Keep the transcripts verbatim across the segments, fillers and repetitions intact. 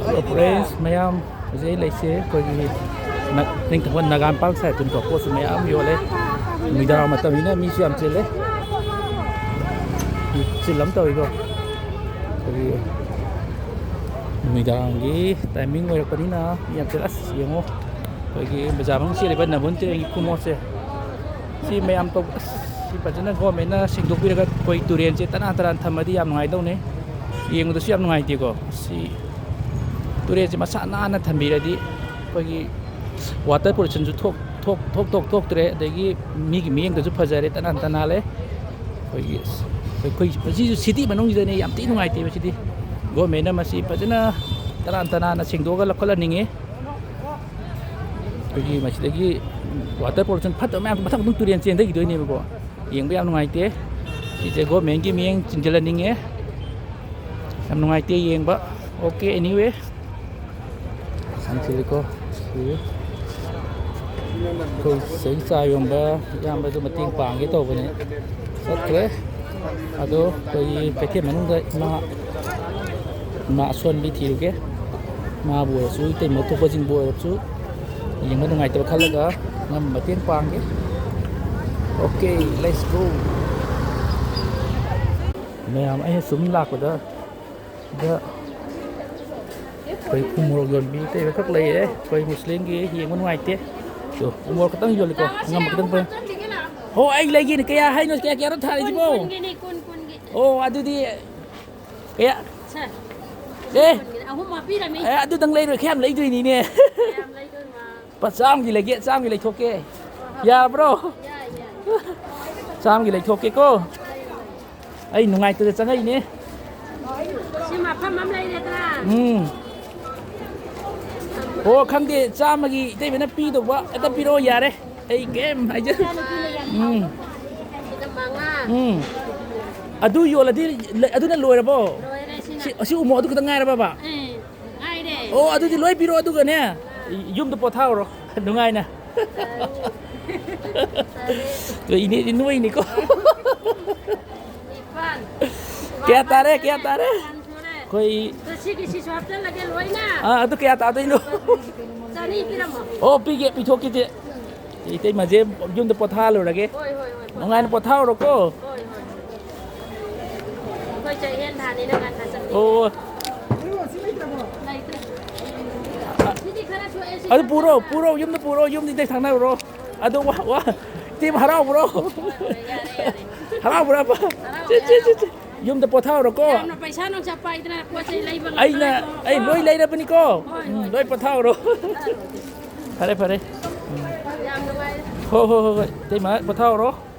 Friends ꯃꯌꯥꯝ, ꯍꯧꯖꯤꯛ ꯑꯩ ꯂꯩꯁꯦ ꯑꯩꯈꯣꯏꯒꯤ ꯅ-, ꯅꯤꯡꯊꯧ ꯅꯥꯒꯥꯝꯄꯥꯜ ꯁꯥꯏꯠꯇꯨꯅꯤꯀꯣ꯫ ꯄꯣꯠꯁꯨ ꯃꯌꯥꯝ ꯌꯣꯜꯂꯦ꯫ ꯅꯨꯃꯤꯗꯥꯡ ꯃꯇꯝꯅꯤꯅ ꯃꯤꯁꯨ ꯌꯥꯝ ꯆꯤꯜꯂꯦ꯫ ꯆꯤꯜ ꯑꯃ ꯇꯧꯏꯀꯣ꯫ ꯑꯩꯈꯣꯏꯒꯤ ꯅꯨꯃꯤꯗꯥꯡꯒꯤ timing ꯑꯣꯏꯔꯛꯄꯅꯤꯅ ꯃꯤ ꯌꯥꯝ ꯆꯤꯜꯂꯦ꯫ ꯑꯁ, ꯌꯦꯡꯉꯣ, ꯑꯩꯈꯣꯏꯒꯤ ꯕꯖꯥꯔ ꯃꯅꯨꯡ ꯆꯦꯜꯂꯤꯕ ꯅꯝꯕꯨꯜ ꯇꯨꯔꯦꯜꯒꯤ ꯈꯨꯃꯣꯠꯁꯦ, ꯁꯤ ꯃꯌꯥꯝ ꯇꯧ-, ꯑꯁ, ꯁꯤ ꯐꯖꯅ governmentꯅ ꯁꯦꯡꯗꯣꯛꯄꯤꯔꯒ ꯑꯩꯈꯣꯏ ꯇꯨꯔꯦꯜꯁꯦ ꯇꯅꯥꯟ ꯇꯅꯥꯟ ꯊꯝꯃꯗꯤ ꯌꯥꯝ ꯅꯨꯡꯉꯥꯏꯗꯧꯅꯤ꯫ ꯌꯦꯡꯕꯗꯁꯨ ꯌꯥꯝ ꯅꯨꯡꯉꯥꯏꯇꯦꯀꯣ꯫ ꯁꯤ ꯇꯨꯔꯦꯜꯁꯦ ꯃꯁꯥ ꯅꯥꯟꯅ ꯊꯝꯕꯤꯔꯗꯤ ꯑꯩꯈꯣꯏꯒꯤ water pollutionꯁꯨ ꯊꯣꯛ-, ꯊꯣꯛ-, ꯊꯣꯛ-, ꯊꯣꯛ-, ꯊꯣꯛꯇ꯭ꯔꯦ, ꯑꯗꯒꯤ ꯃꯤꯒꯤ ꯃꯤꯠꯌꯦꯡꯗꯁꯨ ꯐꯖꯔꯦ, ꯇꯅꯥꯟ ꯇꯅꯥꯜꯂꯦ꯫ ꯑꯩꯈꯣꯏꯒꯤ, ꯑꯩꯈꯣꯏ ꯃꯁꯤꯁꯨ city ꯃꯅꯨꯡꯁꯤꯗꯅꯦ, ꯌꯥꯝ ꯊꯤ ꯅꯨꯡꯉꯥꯏꯇꯦ ꯃꯁꯤꯗꯤ꯫ Governmentꯅ ꯃꯁꯤ ꯐꯖꯅ ꯇꯅꯥꯟ ꯇꯅꯥꯟꯅ ꯁꯦꯡꯗꯣꯛꯑꯒ ꯂꯧꯈꯠꯍꯟꯅꯤꯡꯉꯤ꯫ ꯑꯩꯈꯣꯏꯒꯤ ꯃꯁꯤꯗꯒꯤ water pollution ꯐꯠꯇꯕ ꯃꯌꯥꯝ ꯃꯊꯪ ꯃꯊꯪ ꯇꯨꯔꯦꯟ ꯆꯦꯟꯊꯈꯤꯗꯣꯏꯅꯦꯕꯀꯣ꯫ ꯌꯦꯡꯕ ꯌꯥꯝ ꯅꯨꯡꯉꯥꯏꯇꯦ꯫ ꯁꯤꯁꯦ governmentꯀꯤ ꯃꯤꯠꯌꯦꯡ ꯆꯤꯡꯁꯤꯜꯍꯟꯅꯤꯡꯉꯦ꯫ ꯌꯥꯝ ꯅꯨꯡꯉꯥꯏꯇꯦ ꯌꯦꯡꯕ꯫ Okay, anyway꯫ ꯁꯪꯁꯤꯜꯂꯤꯀꯣ꯫ ꯁꯤ ꯑꯩꯈꯣꯏ ꯆꯍꯤ ꯆꯥ ꯌꯣꯟꯕ ꯏꯌꯥꯝꯕꯗꯨ ꯃꯇꯦꯡ ꯄꯥꯡꯒꯦ ꯇꯧꯕꯅꯦ꯫ ꯆꯠꯈ꯭ꯔꯦ꯫ ꯑꯗꯣ ꯑꯩꯈꯣꯏꯒꯤ ꯀꯩꯊꯦꯜ ꯃꯅꯨꯡꯗ ꯏꯃꯥ, ꯏꯃꯥ ꯑꯁꯣꯟꯕꯤ ꯊꯤꯔꯨꯒꯦ꯫ ꯃꯥꯕꯨ ꯑꯣꯏꯔꯁꯨ, ꯏꯇꯩꯃ ꯊꯣꯛꯄꯁꯤꯡꯕꯨ ꯑꯣꯏꯔꯁꯨ, ꯌꯦꯡꯕ ꯅꯨꯡꯉꯥꯏꯇꯕ ꯈꯜꯂꯒ ꯉꯝꯕ ꯃꯇꯦꯡ ꯄꯥꯡꯒꯦ꯫ Okay, let's go꯫ ꯃꯌꯥꯝ ꯑꯩꯅ ꯁꯨꯝ ꯂꯥꯛꯄꯗ, ꯗ ꯑꯩꯈꯣꯏ ꯎꯃꯣꯔꯣꯛ ꯌꯣꯟꯕꯤ ꯀꯩ ꯈꯛ ꯂꯩꯔꯦ꯫ ꯑꯩꯈꯣꯏ ꯃꯨꯁꯂꯤꯝꯒꯤ ꯌꯦꯡꯕ ꯅꯨꯡꯉꯥꯏꯇꯦ꯫ ꯑꯗꯣ ꯎꯃꯣꯔꯣꯛ ꯈꯛꯇꯪ ꯌꯣꯜꯂꯤꯀꯣ꯫ ꯑꯉꯝꯕ ꯈꯛꯇꯪ ꯄꯨꯔꯦ꯫ ꯍꯣ, ꯑꯩ ꯂꯩꯒꯦꯅꯦ꯫ ꯀꯌꯥ ꯍꯥꯏꯅꯣ? ꯀꯌꯥ, ꯀꯌꯥꯅꯣ ꯊꯥꯔꯤꯁꯤꯕꯣ? ꯀꯨꯟꯒꯤꯅꯤ, ꯀꯨꯟ, ꯀꯨꯟꯒꯤ꯫ ꯑꯣ, ꯑꯗꯨꯗꯤ ꯀꯌꯥ? ꯁꯦ꯫ ꯑꯦ꯫ ꯀꯨꯟꯒꯤꯅꯤ꯫ ꯑꯍꯨꯝ ꯍꯥꯞꯄꯤꯔꯝꯃꯤ꯫ ꯑꯦ, ꯑꯗꯨꯗꯪ ꯂꯩꯔꯣꯏ, ꯈꯌꯥꯝ ꯂꯩꯗꯣꯏꯅꯤꯅꯦ꯫ ꯀꯌꯥꯝ ꯂꯩꯗꯣꯏꯅꯣ? ꯂꯨꯄꯥ ꯆꯥꯝꯃꯒꯤ ꯂꯩꯒꯦ, ꯆꯥꯝꯃꯒꯤ ꯂꯩꯊꯣꯛꯀꯦ꯫ ꯌꯥꯕ꯭ꯔꯣ? ꯌꯥꯏ, ꯌꯥꯏ꯫ ꯆꯥꯝꯃꯒꯤ ꯂꯩꯊꯣꯛꯀꯦꯀꯣ꯫ ꯑꯩ ꯅꯨꯡꯉꯥꯏꯇꯗ ꯆꯪꯉꯛꯏꯅꯦ꯫ ꯁꯤ ꯃꯐꯝ ꯑꯃ ꯂꯩꯔꯦꯗꯅ꯫ ꯎꯝ꯫ ꯑꯣ, ꯈꯪꯗꯦ, ꯆꯥꯝꯃꯒꯤ ꯏꯇꯩꯃꯅ ꯄꯤꯗꯧꯕ ꯍꯦꯛꯇ ꯄꯤꯔꯛꯑꯣ ꯌꯥꯔꯦ꯫ ꯑꯩ ꯀꯩꯝ ꯍꯥꯏꯖ-, ꯎꯝ꯫ ꯁꯤꯗ ꯃꯉꯥ꯫ ꯎꯝ꯫ ꯑꯗꯨ ꯌꯣꯜꯂꯗꯤ ꯂ-, ꯑꯗꯨꯅ ꯂꯣꯏꯔꯕꯣ? ꯂꯣꯏꯔꯦ ꯁꯤꯅ꯫ ꯁꯤ, ꯑꯁꯤ ꯎꯃꯣ ꯑꯗꯨ ꯈꯛꯇ ꯉꯥꯏꯔꯕꯕ? ꯎꯝ, ꯉꯥꯏꯔꯦ꯫ ꯑꯣ, ꯑꯗꯨꯗꯤ ꯂꯣꯏ ꯄꯤꯔꯛꯑꯣ ꯑꯗꯨꯒꯅꯦ, ꯌꯨꯝꯗ ꯄꯣꯊꯥꯎꯔꯣ ꯅꯨꯡꯉꯥꯏꯅ꯫ ꯇꯥꯔꯦ꯫ ꯏꯅꯦꯗꯤ ꯅꯣꯏꯅꯤꯀꯣ꯫ ꯅꯤꯄꯥꯟ꯫ ꯀꯌꯥ ꯇꯥꯔꯦ? ꯀꯌꯥ ꯇꯥꯔꯦ? ꯃꯥꯄꯟ ꯁꯨꯔꯦ꯫ ꯑꯩꯈꯣꯏ ꯁꯤꯒꯤ ꯁꯤꯁꯨ ꯍꯥꯞꯆꯜꯂꯒꯦ ꯂꯣꯏꯅ꯫ ꯑꯥ, ꯑꯗꯨ ꯀꯌꯥ ꯇꯥꯗꯣꯏꯅꯣ? ꯆꯅꯤ ꯄꯤꯔꯝꯃꯣ꯫ ꯑꯣ, ꯄꯤꯒꯦ, ꯄꯤꯊꯣꯛꯈꯤꯁꯦ꯫ ꯏꯇꯩꯃꯁꯦ ꯌꯨꯝꯗ ꯄꯣꯊꯥꯍꯜꯂꯨꯔꯒꯦ꯫ ꯍꯣꯏ, ꯍꯣꯏ, ꯍꯣꯏ, ꯄꯣꯊꯥꯍꯜꯂꯨꯔꯣ꯫ ꯅꯨꯡꯉꯥꯏꯅ ꯄꯣꯊꯥꯍꯧꯔꯣꯀꯣ꯫ ꯍꯣꯏ, ꯍꯣꯏ꯫ ꯑꯩꯈꯣꯏ ꯆꯥꯛ ꯍꯦꯟ ꯊꯥꯅꯤꯅ ꯉꯟꯅ ꯆꯠꯂꯦ꯫ ꯑꯣ꯫ ꯂꯩꯇ꯭ꯔꯦ꯫ ꯁꯤꯗꯤ ꯈꯔ ꯁꯣꯛꯑꯦ, ꯁꯤ ꯑꯗꯨ ꯄꯨꯔꯣ, ꯈꯔ ꯄꯨꯔꯣ, ꯌꯨꯝꯗ ꯄꯨꯔꯣ, ꯌꯨꯝꯗ ꯏꯇꯩ ꯊꯥꯡꯅꯔꯨꯔꯣ꯫ ꯑꯗꯨ ꯋꯥ, ꯋꯥ, ꯏꯇꯩꯃ ꯍꯔꯥꯎꯕ꯭ꯔꯣ? ꯍꯣꯏ, ꯍꯣꯏ, ꯌꯥꯔꯦ, ꯌꯥꯔꯦ꯫ ꯍꯔꯥꯎꯕ꯭ꯔꯕ? ꯍꯔꯥꯎꯋꯦ, ꯆꯦ, ꯆꯦ, ꯆꯦ, ꯆꯦ꯫ ꯍꯔꯥꯎꯋꯦ꯫ ꯌꯨꯝꯗ ꯄꯣꯊꯥꯍꯧꯔꯣꯀꯣ꯫ ꯌꯥꯝꯅ ꯄꯩꯁꯥ ꯅꯨꯡꯁꯥ ꯄꯥꯏꯗꯅ ꯄꯣꯠ ꯆꯩ ꯂꯩꯕ ꯑꯩꯅ, ꯉꯝꯃꯔꯣꯏꯀꯣ꯫ ꯑꯩ ꯂꯣꯏ ꯂꯩꯔꯕꯅꯤꯀꯣ꯫ ꯍꯣꯏ, ꯎꯝ, ꯍꯣꯏ꯫ ꯂꯣꯏ ꯄꯣꯊꯥꯍꯧꯔꯣ꯫ ꯐꯔꯦ, ꯐꯔꯦ꯫ ꯎꯝ꯫ ꯌꯥꯝ ꯅꯨꯡꯉꯥꯏꯔꯦ꯫ ꯍꯣꯏ, ꯍꯣꯏ, ꯍꯣꯏ, ꯍꯣꯏ꯫ ꯏꯇꯩꯃ, ꯄꯣꯊꯥꯍꯧꯔꯣ꯫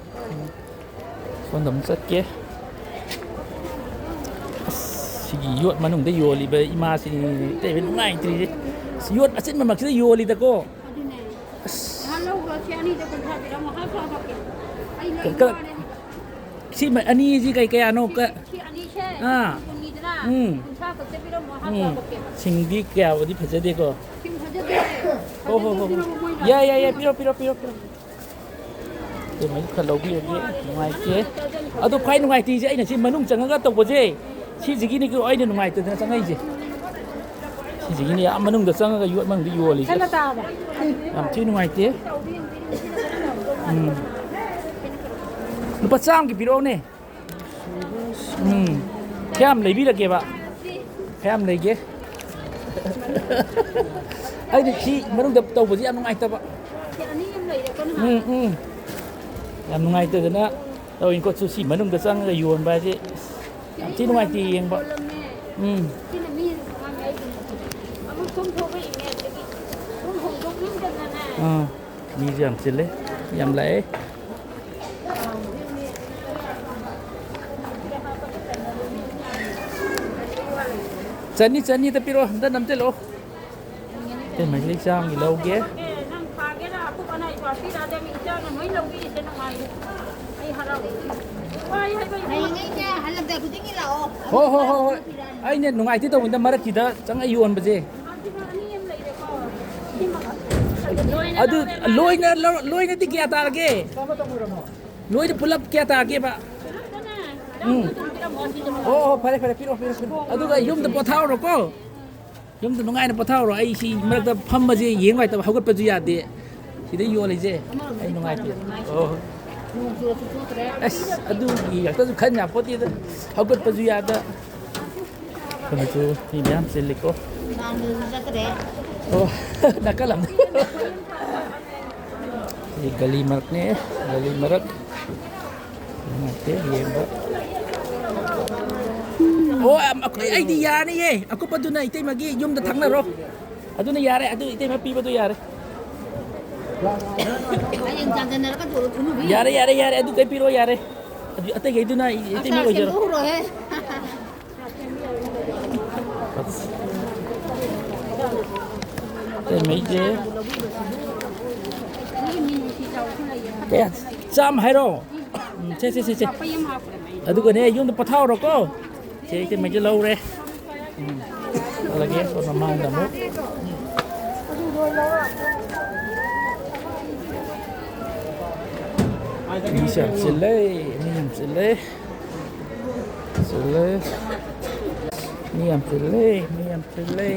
ꯎꯝ꯫ ꯁꯣꯝꯗ ꯑꯃꯨꯛ ꯆꯠꯀꯦ꯫ ꯑꯁ, ꯁꯤꯒꯤ ꯌꯣꯠ ꯃꯅꯨꯡꯗ ꯌꯣꯜꯂꯤꯕ ꯏꯃꯥꯁꯤꯅꯤ ꯏꯇꯩꯃ ꯅꯨꯡꯉꯥꯏꯇ꯭ꯔꯤꯁꯦ꯫ ꯑꯁ, ꯌꯣꯠ ꯑꯆꯤꯟꯕꯃꯛꯁꯤꯗ ꯌꯣꯜꯂꯤꯗꯀꯣ꯫ ꯑꯗꯨꯅꯦ꯫ ꯑꯁ꯫ ꯅꯍꯥꯟ ꯂꯧꯕ ꯁꯤ ꯑꯅꯤꯗ ꯀꯨꯟꯊ꯭ꯔꯥ ꯄꯤꯔꯝꯃꯣ, ꯍꯥꯞꯄ ꯍꯥꯞꯄꯛꯀꯦ꯫ ꯑꯩ ꯀ-, ꯂꯩꯕ ꯀ-, ꯋꯥꯅꯦ꯫ ꯁꯤ ꯃ-, ꯑꯅꯤꯁꯤ ꯀꯩ ꯀꯌꯥꯅꯣ? ꯁꯤ, ꯀ-, ꯁꯤ ꯑꯅꯤꯁꯦ ꯑꯥ꯫ ꯀꯨꯟꯅꯤꯗꯅ, ꯎꯝ꯫ ꯀꯨꯟꯊ꯭ꯔꯥ ꯈꯛꯇ ꯄꯤꯔꯝꯃꯣ, ꯍꯥꯞꯄ ꯎꯝ꯫ ꯍꯥꯞꯄꯛꯀꯦ꯫ ꯁꯤꯡꯗꯤ ꯀꯌꯥꯕꯨꯗꯤ ꯐꯖꯗꯦꯀꯣ꯫ ꯁꯤꯡ ꯐꯖꯗꯦ꯫ ꯍꯣ, ꯍꯣ, ꯍꯣ, ꯍꯣ꯫ ꯐꯖꯗꯦ ꯄꯤꯔꯝꯃꯣ ꯃꯣꯏꯅ꯫ ꯌꯥꯏ, ꯌꯥꯏ, ꯌꯥꯏ, ꯄꯤꯔꯣ, ꯄꯤꯔꯣ, ꯄꯤꯔꯣ, ꯄꯤꯔꯣ꯫ ꯑꯗꯨꯃꯥꯏꯅ ꯈꯔ ꯂꯧꯕꯤꯔꯒꯦ, ꯅꯨꯡꯉꯥꯏꯇꯦ꯫ ꯑꯗꯣ ꯈ꯭ꯋꯥꯏ ꯅꯨꯡꯉꯥꯏꯇ꯭ꯔꯤꯁꯦ ꯑꯩꯅ ꯁꯤ ꯃꯅꯨꯡ ꯆꯪꯉꯒ ꯇꯧꯕꯁꯦ, ꯁꯤꯁꯤꯒꯤꯅꯤ ꯀꯣ ꯑꯩꯅ ꯅꯨꯡꯉꯥꯏꯇꯗꯅ ꯆꯪꯉꯛꯏꯁꯦ꯫ ꯁꯤꯁꯤꯒꯤꯅꯤ ꯑꯥ ꯃꯅꯨꯡꯗ ꯆꯪꯉꯒ ꯌꯣꯠ ꯃꯅꯨꯡꯗ ꯌꯣꯜꯂꯤꯁꯦ꯫ ꯈꯔ ꯇꯥꯕ꯫ ꯌꯥꯝ ꯊꯤ ꯅꯨꯡꯉꯥꯏꯇꯦ꯫ ꯎꯝ꯫ ꯂꯨꯄꯥ ꯆꯥꯝꯃꯒꯤ ꯄꯤꯔꯛꯎꯅꯦ꯫ ꯎꯝ꯫ ꯀꯌꯥꯝ ꯂꯩꯕꯤꯔꯒꯦꯕ? ꯀꯌꯥꯝ ꯂꯩꯒꯦ? ꯑꯩꯗꯤ ꯁꯤ ꯃꯅꯨꯡꯗ ꯇꯧꯕꯁꯤ ꯌꯥꯝ ꯅꯨꯡꯉꯥꯏꯇꯕ꯫ ꯎꯝ, ꯎꯝ꯫ ꯌꯥꯝ ꯅꯨꯡꯉꯥꯏꯇꯗꯅ ꯇꯧꯔꯤꯅꯤꯀꯣ꯫ ꯁꯤ ꯃꯅꯨꯡꯗ ꯆꯪꯉꯒ ꯌꯣꯟꯕ ꯍꯥꯏꯁꯦ ꯌꯥꯝ ꯊꯤ ꯅꯨꯡꯉꯥꯏꯇꯦ ꯌꯦꯡꯕ꯫ ꯎꯝ꯫ ꯑꯥ꯫ ꯃꯤꯁꯨ ꯌꯥꯝ ꯆꯤꯜꯂꯦ, ꯌꯥꯝ ꯂꯥꯛꯑꯦ꯫ ꯆꯅꯤ, ꯆꯅꯤꯗ ꯄꯤꯔꯛꯑꯣ, ꯑꯝꯇ ꯅꯝꯁꯤꯜꯂꯛꯑꯣ꯫ ꯑꯇꯩ ꯃꯩꯇꯩ ꯆꯥꯝꯒꯤ ꯂꯧꯒꯦ꯫ ꯅꯪ ꯊꯥꯒꯦꯔꯥ ꯑꯀꯨꯞ ꯑꯅꯥꯏ ꯄꯥꯄꯤꯔꯥ? ꯑꯗꯨꯝ ꯏꯆꯥꯅ ꯂꯣꯏ ꯂꯧꯕꯤꯔꯤꯁꯦ ꯅꯨꯡꯉꯥꯏꯔꯦ꯫ ꯑꯩ ꯍꯔꯥꯎꯋꯦ꯫ ꯋꯥꯏ ꯍꯥꯏꯕ ꯏꯕꯦꯝꯃ꯫ ꯍꯌꯦꯡ ꯑꯩꯅꯦ ꯍꯜꯂꯝꯗꯥꯏ ꯈꯨꯗꯤꯡꯒꯤ ꯂꯥꯛꯑꯣ꯫ ꯍꯣ, ꯍꯣ, ꯍꯣ, ꯍꯣꯏ꯫ ꯑꯩꯅ ꯅꯨꯡꯉꯥꯏꯇꯦ ꯇꯧꯕꯅꯤꯗ ꯃꯔꯛꯀꯤꯗ ꯆꯪꯉ ꯌꯣꯟꯕꯁꯦ꯫ ꯑꯗꯨ ꯂꯣꯏꯅ ꯂꯧ-, ꯂꯣꯏꯅꯗꯤ ꯀꯌꯥ ꯇꯥꯔꯒꯦ? ꯂꯣꯏꯅ ꯄꯨꯂꯞ ꯀꯌꯥ ꯇꯥꯒꯦꯕ? ꯎꯝ꯫ ꯑꯣ, ꯑꯣ, ꯐꯔꯦ, ꯐꯔꯦ, ꯄꯤꯔꯛꯑꯣ, ꯄꯤꯔꯛꯑꯣ, ꯄꯤꯔꯛꯑꯣ꯫ ꯑꯗꯨꯒ ꯌꯨꯝꯗ ꯄꯣꯊꯥꯍꯧꯔꯣꯀꯣ꯫ ꯌꯨꯝꯗ ꯅꯨꯡꯉꯥꯏꯅ ꯄꯣꯊꯥꯍꯧꯔꯣ꯫ ꯑꯩ ꯁꯤ ꯃꯔꯛꯇ ꯐꯝꯕꯁꯦ ꯌꯦꯡ ꯅꯨꯡꯉꯥꯏꯇꯕ, ꯍꯧꯒꯠꯄꯁꯨ ꯌꯥꯗꯦ꯫ ꯁꯤꯗ ꯌꯣꯜꯂꯤꯁꯦ ꯑꯩ ꯅꯨꯡꯉꯥꯏꯇꯦ꯫ ꯑꯣ꯫ ꯑꯁ, ꯑꯗꯨꯒꯤ ꯉꯥꯛꯇꯁꯨ ꯈꯟ ꯌꯥꯄꯣꯠꯇꯦꯗ꯫ ꯍꯧꯒꯠꯄꯁꯨ ꯌꯥꯗ꯫ ꯀꯩꯅꯣꯁꯨ ꯃꯤ ꯃꯌꯥꯝ ꯆꯤꯜꯂꯤꯀꯣ꯫ ꯑꯣ, ꯅꯥꯀꯜ ꯑꯃꯗ꯫ ꯁꯤ ꯒꯂꯤ ꯃꯔꯛꯅꯦ, ꯒꯂꯤ ꯃꯔꯛ꯫ ꯅꯨꯡꯉꯥꯏꯇꯦ ꯌꯦꯡꯕ꯫ ꯑꯣ, ꯑꯝ, ꯑꯩ-, ꯑꯩꯗꯤ ꯌꯥꯅꯤꯌꯦ꯫ ꯑꯀꯨꯞꯄꯗꯨꯅ ꯏꯇꯩꯃꯒꯤ ꯌꯨꯝꯗ ꯊꯥꯡꯅꯔꯣ꯫ ꯑꯗꯨꯅ ꯌꯥꯔꯦ, ꯑꯗꯨ ꯏꯇꯩꯃ ꯄꯤꯕꯗꯣ ꯌꯥꯔꯦ꯫ ꯍꯌꯦꯡ ꯆꯥꯟꯗꯅꯔꯒ ꯄꯨꯔꯣ, ꯊꯨꯅꯨꯕꯤ꯫ ꯌꯥꯔꯦ, ꯌꯥꯔꯦ, ꯌꯥꯔꯦ, ꯑꯗꯨ ꯀꯩ ꯄꯤꯔꯣ ꯌꯥꯔꯦ꯫ ꯑꯗꯨ ꯑꯇꯩꯈꯩꯗꯨꯅ ꯏ-, ꯏꯇꯩꯃ ꯑꯆꯥꯔ ꯑꯣꯏꯖꯔꯣ꯫ ꯁꯦꯝꯗꯣꯛꯎꯔꯣꯍꯦ꯫ ꯏꯇꯩꯃꯩꯁꯦ ꯀꯌꯥ? ꯆꯥꯝꯃ ꯍꯥꯏꯔꯣ? ꯎꯝ, ꯁꯦ, ꯁꯦ, ꯁꯦ, ꯁꯦ꯫ ꯑꯗꯨꯒꯅꯦ, ꯌꯨꯝꯗ ꯄꯣꯊꯥꯍꯧꯔꯣꯀꯣ꯫ ꯁꯦ, ꯏꯇꯩꯃꯩꯁꯦ ꯂꯧꯔꯦ꯫ ꯎꯝ꯫ ꯆꯠꯂꯒꯦ, ꯁꯣꯝ ꯃꯃꯥꯡꯗ ꯑꯃꯨꯛ꯫ ꯃꯤꯁꯦ ꯌꯥꯝ ꯆꯤꯜꯂꯦ, ꯃꯤ ꯌꯥꯝ ꯆꯤꯜꯂꯦ꯫ ꯆꯤꯜꯂꯦ꯫ ꯃꯤ ꯌꯥꯝ ꯆꯤꯜꯂꯦ, ꯃꯤ ꯌꯥꯝ ꯆꯤꯜꯂꯦ꯫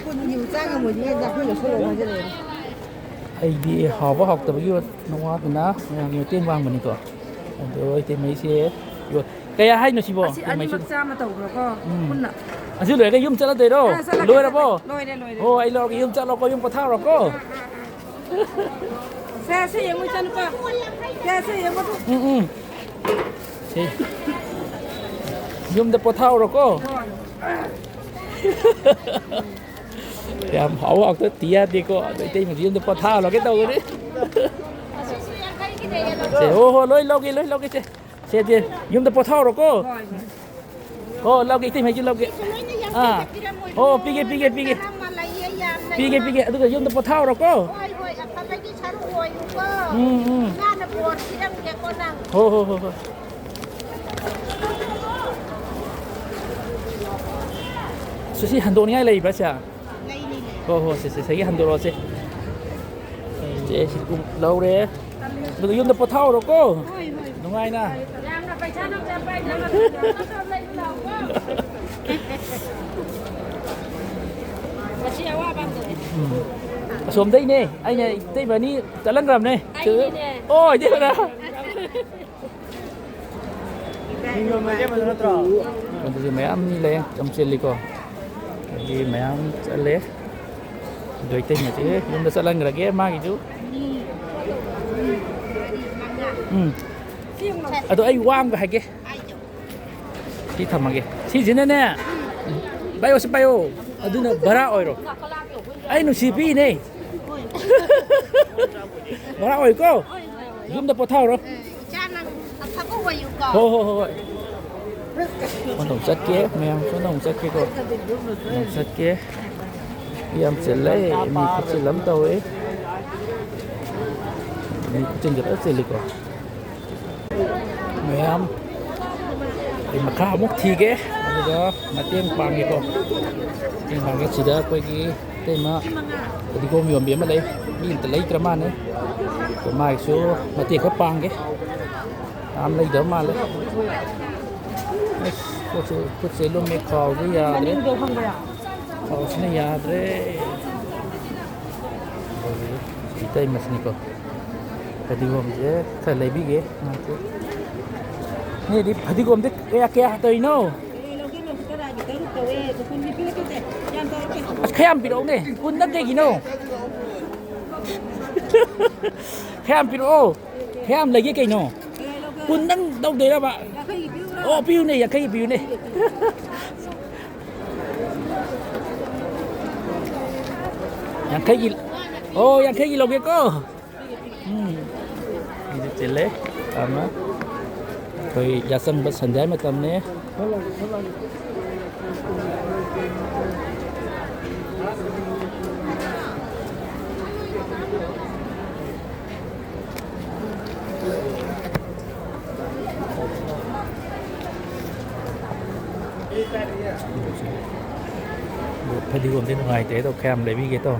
ꯀꯨꯟꯒꯤꯕꯨ ꯆꯥ ꯉꯝꯃꯣꯏꯗꯤ ꯌꯥꯡꯈꯩ ꯂꯧꯁꯜꯂꯣ ꯍꯥꯏꯖꯜꯂꯛꯑꯦ꯫ ꯑꯩꯗꯤ ꯍꯥꯎꯕ ꯍꯥꯎꯇꯕꯒꯤ ꯋꯥ-, ꯋꯥꯗꯅ ꯃꯌꯥꯝꯒꯤ ꯃꯇꯦꯡ ꯄꯥꯡꯕꯅꯤꯀꯣ꯫ ꯑꯗꯣ ꯏꯇꯩꯃꯩꯁꯦ ꯌꯣ-, ꯀꯌꯥ ꯍꯥꯏꯅꯣ ꯁꯤꯕꯣ? ꯑꯁꯤ ꯏꯇꯩꯃꯩꯁꯨ꯫ ꯑꯅꯤꯃꯛ ꯆꯥꯝꯃ ꯇꯧꯈ꯭ꯔꯣꯀꯣ, ꯎꯝ꯫ ꯄꯨꯟꯅ꯫ ꯑꯁꯤ ꯂꯣꯏꯔꯒ ꯌꯨꯝ ꯆꯠꯂꯗꯣꯏꯔꯣ? ꯑꯥ, ꯆꯠꯂꯒꯦ, ꯂꯣꯏꯔꯕꯣ? ꯆꯠꯂꯒꯦ꯫ ꯂꯣꯏꯔꯦ, ꯂꯣꯏꯔꯦ꯫ ꯍꯣ, ꯑꯩ ꯂꯧꯔꯒꯦ, ꯌꯨꯝ ꯆꯠꯂꯣꯀꯣ, ꯌꯨꯝ ꯄꯣꯊꯥꯔꯣꯀꯣ꯫ ꯁꯦ, ꯁꯦ ꯌꯦꯡꯉꯨ, ꯏꯆꯥꯅꯨꯄꯥ꯫ ꯁꯦ, ꯁꯦ ꯌꯦꯡꯉꯨ꯫ ꯎꯝ, ꯎꯝ꯫ ꯁꯦ꯫ ꯌꯨꯝꯗ ꯄꯣꯊꯥꯍꯧꯔꯣꯀꯣ꯫ ꯍꯣꯏ꯫ ꯌꯥꯝ ꯍꯥꯎ ꯍꯥꯎꯇ ꯇꯤ ꯌꯥꯗꯦꯀꯣ꯫ ꯑꯗꯣ ꯏꯇꯩꯃꯗꯤ ꯌꯨꯝꯗ ꯄꯣꯊꯥꯍꯜꯂꯒꯦ ꯇꯧꯕꯅꯤ꯫ ꯁꯦ, ꯍꯣ, ꯍꯣ, ꯂꯣꯏ ꯂꯧꯒꯦ, ꯂꯣꯏ ꯂꯧꯒꯦ, ꯁꯦ꯫ ꯁꯦ, ꯁꯦ, ꯌꯨꯝꯗ ꯄꯣꯊꯥꯍꯧꯔꯣꯀꯣ꯫ ꯍꯣꯏ, ꯍꯣꯏ꯫ ꯍꯣ, ꯂꯧꯒꯦ, ꯏꯇꯩꯃꯩꯁꯨ ꯂꯧꯒꯦ꯫ ꯁꯤꯁꯨ ꯂꯣꯏꯅ ꯌꯥꯎꯁꯜꯂꯦ, ꯑꯥ꯫ ꯄꯤꯔꯝꯃꯣꯏ꯫ ꯍꯣ, ꯄꯤꯒꯦ, ꯄꯤꯒꯦ, ꯄꯤꯒꯦ꯫ ꯀꯔꯝꯕ ꯂꯩꯌꯦ, ꯌꯥꯝ ꯄꯤꯒꯦ, ꯂꯩꯕ꯫ ꯄꯤꯒꯦ꯫ ꯑꯗꯨꯒ ꯌꯨꯝꯗ ꯄꯣꯊꯥꯍꯧꯔꯣꯀꯣ꯫ ꯍꯣꯏ, ꯍꯣꯏ, ꯑꯐꯕꯒꯤ ꯁꯔꯨꯛ ꯑꯣꯏꯌꯨꯀꯣ꯫ ꯎꯝ, ꯎꯝ꯫ ꯏꯃꯥꯅ ꯕꯣꯔ ꯄꯤꯔꯝꯒꯦꯀꯣ ꯅꯪ꯫ ꯍꯣ, ꯍꯣ, ꯍꯣ, ꯍꯣꯏ꯫ ꯁꯤ, ꯁꯤ ꯍꯟꯗꯣꯛꯅꯤꯡꯉꯥꯏ ꯂꯩꯕ꯭ꯔꯥ, ꯁꯦ? ꯂꯩ, ꯂꯩ, ꯂꯩ꯫ ꯍꯣ, ꯍꯣ, ꯁꯦ, ꯁꯦ, ꯁꯤꯒꯤ ꯍꯟꯗꯣꯔꯛꯑꯣ, ꯁꯦ꯫ ꯁꯦ, ꯁꯤ ꯀꯨꯝ-, ꯂꯧꯔꯦ꯫ ꯑꯗꯨꯒ ꯌꯨꯝꯗ ꯄꯣꯊꯥꯍꯧꯔꯣꯀꯣ꯫ ꯍꯣꯏ, ꯍꯣꯏ꯫ ꯅꯨꯡꯉꯥꯏꯅ꯫ ꯌꯥꯝꯅ ꯄꯩꯁꯥ ꯃꯁꯤ ꯑꯋꯥꯕ ꯑꯃꯗꯅꯦ꯫ ꯎꯝ꯫ ꯑꯁꯣꯝꯗꯩꯅꯦ꯫ ꯑꯩꯅ ꯏꯇꯩꯃꯅꯤ ꯆꯠꯍꯟꯈ꯭ꯔꯕꯅꯦ꯫ ꯑꯩꯅꯦ꯫ ꯑꯣ, ꯏꯇꯩꯃꯅ꯫ ꯑꯗꯨꯁꯨ ꯃꯌꯥꯝ ꯃꯤ ꯂꯩ, ꯌꯥꯝ ꯆꯤꯜꯂꯤꯀꯣ꯫ ꯑꯗꯒꯤ ꯃꯌꯥꯝ ꯆꯠꯂꯦ꯫ ꯑꯗꯣ ꯏꯇꯩꯃꯁꯦ ꯌꯨꯝꯗ ꯆꯠꯍꯟꯈ꯭ꯔꯒꯦ ꯃꯥꯒꯤꯁꯨ꯫ ꯎꯝ꯫ ꯑꯗꯣ ꯑꯩ ꯋꯥ ꯑꯃꯒ ꯍꯥꯏꯒꯦ꯫ ꯁꯤ ꯊꯝꯃꯒꯦ꯫ ꯁꯤꯁꯤꯅꯅꯦ, ꯄꯥꯏꯌꯣ, ꯁꯤ ꯄꯥꯏꯌꯣ꯫ ꯑꯗꯨꯅ ꯚꯔꯥ ꯑꯣꯏꯔꯣ꯫ ꯑꯩ ꯅꯨꯡꯁꯤ ꯄꯤꯅꯦ꯫ ꯚꯔꯥ ꯑꯣꯏꯀꯣ꯫ ꯌꯨꯝꯗ ꯄꯣꯊꯥꯎꯔꯣ꯫ ꯏꯆꯥ ꯅꯪ ꯑꯐꯕ ꯑꯣꯏꯌꯨꯀꯣ꯫ ꯍꯣ, ꯍꯣ, ꯍꯣ, ꯍꯣꯏ꯫ ꯁꯣꯝꯗ ꯑꯃꯨꯛ ꯆꯠꯀꯦ, ꯃꯌꯥꯝ ꯁꯣꯝꯗ ꯑꯃꯨꯛ ꯆꯠꯀꯦꯀꯣ꯫ ꯑꯃꯨꯛ ꯆꯠꯀꯦ꯫ ꯌꯥꯝ ꯆꯤꯜꯂꯦ, ꯃꯤ ꯈꯨꯆꯤꯜ ꯑꯃ ꯇꯧꯋꯦ꯫ ꯃꯤ ꯈꯨꯆꯤꯟꯁꯦ ꯐꯖ ꯆꯤꯜꯂꯤꯀꯣ꯫ ꯃꯌꯥꯝ ꯑꯩ ꯃꯈꯥ ꯑꯃꯨꯛ ꯊꯤꯒꯦ, ꯑꯗꯨꯒ ꯃꯇꯦꯡ ꯄꯥꯡꯒꯦꯀꯣ꯫ ꯃꯇꯦꯡ ꯄꯥꯡꯒꯦ꯫ ꯁꯤꯗ ꯑꯩꯈꯣꯏꯒꯤ ꯏꯇꯩꯃ ꯐꯗꯤꯒꯣꯝ ꯌꯣꯟꯕꯤ ꯑꯃ ꯂꯩ, ꯃꯤ ꯑꯝꯇ ꯂꯩꯇ꯭ꯔ ꯃꯥꯅꯦ꯫ ꯑꯗꯣ ꯃꯥꯒꯤꯁꯨ ꯃꯇꯦꯡ ꯈꯔ ꯄꯥꯡꯒꯦ꯫ ꯌꯥꯝ ꯂꯩꯗꯕ ꯃꯥꯜꯂꯦ꯫ ꯑꯁ, ꯈꯨꯠꯁꯦ, ꯈꯨꯠꯁꯦ ꯂꯨꯝꯃꯦ, ꯈꯥꯎꯁꯨ ꯌꯥꯗ꯭ꯔꯦ꯫ ꯈꯥꯎꯁꯤꯅ ꯌꯥꯗ꯭ꯔꯦ꯫ ꯏꯇꯩꯃꯁꯤꯅꯤꯀꯣ꯫ ꯐꯗꯤꯒꯣꯝꯁꯦ ꯈꯔ ꯂꯩꯕꯤꯒꯦ꯫ ꯅꯣꯏꯗꯤ ꯐꯗꯤꯒꯣꯝꯗꯤ ꯀꯌꯥ ꯀꯌꯥ ꯇꯧꯔꯤꯅꯣ? ꯑꯁ, ꯈꯔ ꯌꯥꯝ ꯄꯤꯔꯛꯎꯅꯦ, ꯀꯨꯟꯗꯪ ꯀꯩꯒꯤꯅꯣ? ꯈꯔ ꯌꯥꯝ ꯄꯤꯔꯛꯑꯣ, ꯈꯔ ꯌꯥꯝ ꯂꯩꯒꯦ ꯀꯩꯅꯣ? ꯀꯨꯟꯗꯪ ꯇꯧꯗꯣꯏꯔꯕ? ꯑꯣ, ꯄꯤꯌꯨꯅꯦ, ꯌꯥꯡꯈꯩꯒꯤ ꯄꯤꯌꯨꯅꯦ꯫ ꯌꯥꯡꯈꯩꯒꯤ, ꯑꯣ, ꯌꯥꯡꯈꯩꯒꯤ ꯂꯧꯒꯦꯀꯣ꯫ ꯎꯝ꯫ ꯃꯤꯁꯨ ꯆꯤꯜꯂꯦ ꯌꯥꯝꯅ꯫ ꯑꯩꯈꯣꯏ ꯌꯥꯆꯪꯕ ꯁꯟꯗ꯭ꯌꯥ ꯃꯇꯝꯅꯦ꯫ ꯐꯗꯤꯒꯣꯝꯗꯤ ꯅꯨꯡꯉꯥꯏꯇꯦ ꯑꯗꯣ, ꯈꯔ ꯌꯥꯝ ꯂꯩꯕꯤꯒꯦ ꯇꯧ꯫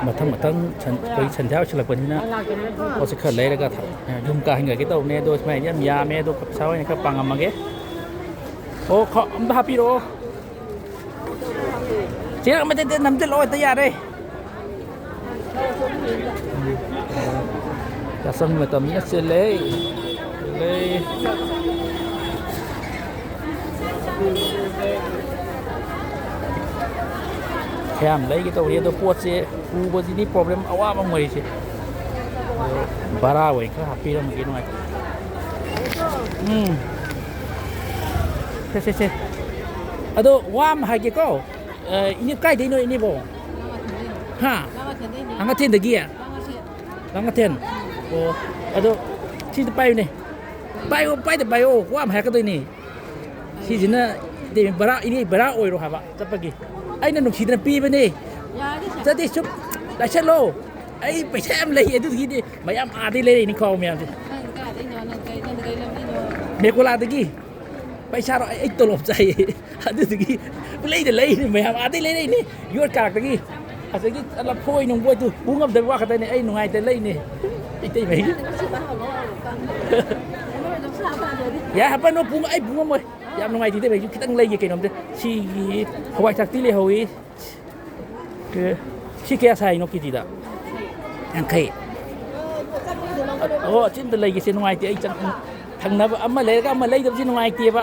ꯃꯊꯪ ꯃꯊꯪ ꯁꯟ-, ꯑꯩꯈꯣꯏ ꯁꯟꯙ꯭ꯌꯥ ꯑꯣꯏꯁꯤꯜꯂꯛꯄꯅꯤꯅ ꯄꯣꯠꯁꯦ ꯈꯔ ꯂꯩꯔꯒ ꯊ-, ꯌꯨꯝ ꯀꯥ ꯍꯟꯈ꯭ꯔꯒꯦ ꯇꯧꯕꯅꯦ꯫ ꯑꯗꯣ ꯁꯨꯃꯥꯏꯅ ꯌꯥꯝ ꯌꯥꯝꯃꯦ꯫ ꯑꯗꯣ ꯄꯩꯁꯥ ꯑꯣꯏꯅ ꯈꯔ ꯄꯥꯡꯉꯝꯃꯒꯦ꯫ ꯑꯣ, ꯈ-, ꯑꯝꯇ ꯍꯥꯞꯄꯤꯔꯛꯑꯣ꯫ ꯆꯦꯔꯪ ꯃꯇꯦꯛ ꯇꯦꯛ ꯅꯝꯁꯤꯜꯂꯛꯑꯣ, ꯍꯦꯛꯇ ꯌꯥꯔꯦ꯫ ꯌꯥꯁꯪ ꯃꯇꯝꯅꯤꯅ ꯆꯤꯜꯂꯦ꯫ ꯆꯤꯜꯂꯦ꯫ ꯈꯌꯥꯝ ꯂꯩꯒꯦ ꯇꯧꯔꯤ, ꯑꯗꯣ ꯄꯣꯠꯁꯦ ꯄꯨꯕꯁꯤꯗꯤ problem ꯑꯋꯥꯕ ꯑꯃ ꯑꯣꯏꯔꯤꯁꯦ꯫ ꯑꯗꯣ ꯚꯔꯥ ꯑꯣꯏꯅ ꯈꯔ ꯍꯥꯞꯄꯤꯔꯝꯃꯒꯦ, ꯅꯨꯡꯉꯥꯏꯇꯦ꯫ ꯎꯝ꯫ ꯁꯦ, ꯁꯦ, ꯁꯦ꯫ ꯑꯗꯣ ꯋꯥ ꯑꯃ ꯍꯥꯏꯒꯦꯀꯣ꯫ ꯑ, ꯏꯅꯦ ꯀꯥꯏꯗꯩꯅꯣ ꯏꯅꯦꯕꯣ? ꯍꯥ? ꯂꯥꯡꯉꯊꯦꯟꯗꯩꯅꯦ꯫ ꯂꯥꯡꯉꯊꯦꯟꯗꯒꯤ? ꯂꯥꯡꯉꯊꯦꯟ꯫ ꯂꯥꯡꯉꯊꯦꯟ? ꯑꯣ, ꯑꯗꯣ ꯁꯤꯗ ꯄꯥꯏꯌꯨꯅꯦ꯫ ꯄꯥꯏꯌꯣ, ꯄꯥꯏꯗ ꯄꯥꯏꯌꯣ, ꯋꯥ ꯑꯃ ꯍꯥꯏꯔꯛꯀꯗꯣꯏꯅꯦ꯫ ꯁꯤꯁꯤꯅ ꯏꯇꯩꯃ ꯚꯔꯥ, ꯏꯅꯦ ꯚꯔꯥ ꯑꯣꯏꯔꯣ ꯍꯥꯏꯕ ꯆꯠꯄꯒꯤ꯫ ꯑꯩꯅ ꯅꯨꯡꯁꯤꯗꯅ ꯄꯤꯕꯅꯦ꯫ ꯌꯥꯔꯦ ꯁꯦ꯫ ꯆꯠꯇꯦ, ꯁꯨꯝ ꯂꯥꯏꯁꯠꯂꯣ꯫ ꯑꯩ ꯄꯩꯁꯥ ꯌꯥꯝ ꯂꯩ ꯑꯗꯨꯒꯤꯗꯤ꯫ ꯃꯌꯥꯝ ꯑꯥꯗꯩ ꯂꯩꯔꯛꯏꯅꯤ ꯈꯥꯎ ꯃꯌꯥꯝꯁꯦ꯫ ꯅꯪ ꯀꯥꯏꯗꯩꯅꯣ? ꯅꯪ ꯀꯩ, ꯅꯪ ꯀꯩ ꯂꯝꯗꯩꯅꯣ? ꯃꯦꯀꯣꯂꯥꯗꯒꯤ꯫ ꯄꯩꯁꯥꯔꯣ? ꯑꯩ, ꯑꯩ ꯇꯣꯂꯣꯞ ꯆꯥꯏꯌꯦ꯫ ꯑꯗꯨꯗꯨꯒꯤ ꯄꯨꯂꯩꯗ ꯂꯩꯔꯤꯅꯤ ꯃꯌꯥꯝ, ꯑꯥꯗꯩ ꯂꯩꯔꯛꯏꯅꯤ꯫ ꯌꯣꯠ ꯀꯥꯔꯛꯇꯒꯤ꯫ ꯑꯗꯒꯤ ꯂꯐꯣꯏ ꯅꯨꯡꯕꯣꯏꯗꯨ ꯄꯨ ꯉꯝꯗꯕ ꯋꯥ ꯈꯛꯇꯅꯤ꯫ ꯑꯩ ꯅꯨꯡꯉꯥꯏꯇ ꯂꯩꯅꯤ꯫ ꯏꯇꯩꯃꯩ꯫ ꯌꯥꯏ, ꯍꯥꯞꯄꯅꯨ, ꯄꯨ-, ꯑꯩ ꯄꯨ ꯉꯝꯃꯣꯏ꯫ ꯌꯥꯝ ꯅꯨꯡꯉꯥꯏꯇꯦ ꯏꯇꯩꯃꯩꯁꯨ꯫ ꯈꯤꯇꯪ ꯂꯩꯒꯦ ꯀꯩꯅꯣꯝꯇ꯫ ꯁꯤꯒꯤ ꯍꯋꯥꯏ ꯊ꯭ꯔꯥꯛꯇꯤ ꯂꯩꯍꯧꯋꯤ꯫ ꯑꯦ, ꯁꯤ ꯀꯌꯥ ꯁꯥꯏꯅꯣ ꯀꯦꯖꯤꯗ? ꯌꯥꯡꯈꯩ꯫ ꯑꯣ, ꯑꯆꯤꯟꯗ ꯂꯩꯒꯦꯁꯦ ꯅꯨꯡꯉꯥꯏꯇꯦ꯫ ꯑꯩ ꯆꯪ-, ꯊꯪꯅꯕ ꯑꯃ ꯂꯩꯔꯒ ꯑꯃ ꯂꯩꯗꯕꯁꯤ ꯅꯨꯡꯉꯥꯏꯇꯦꯕ꯫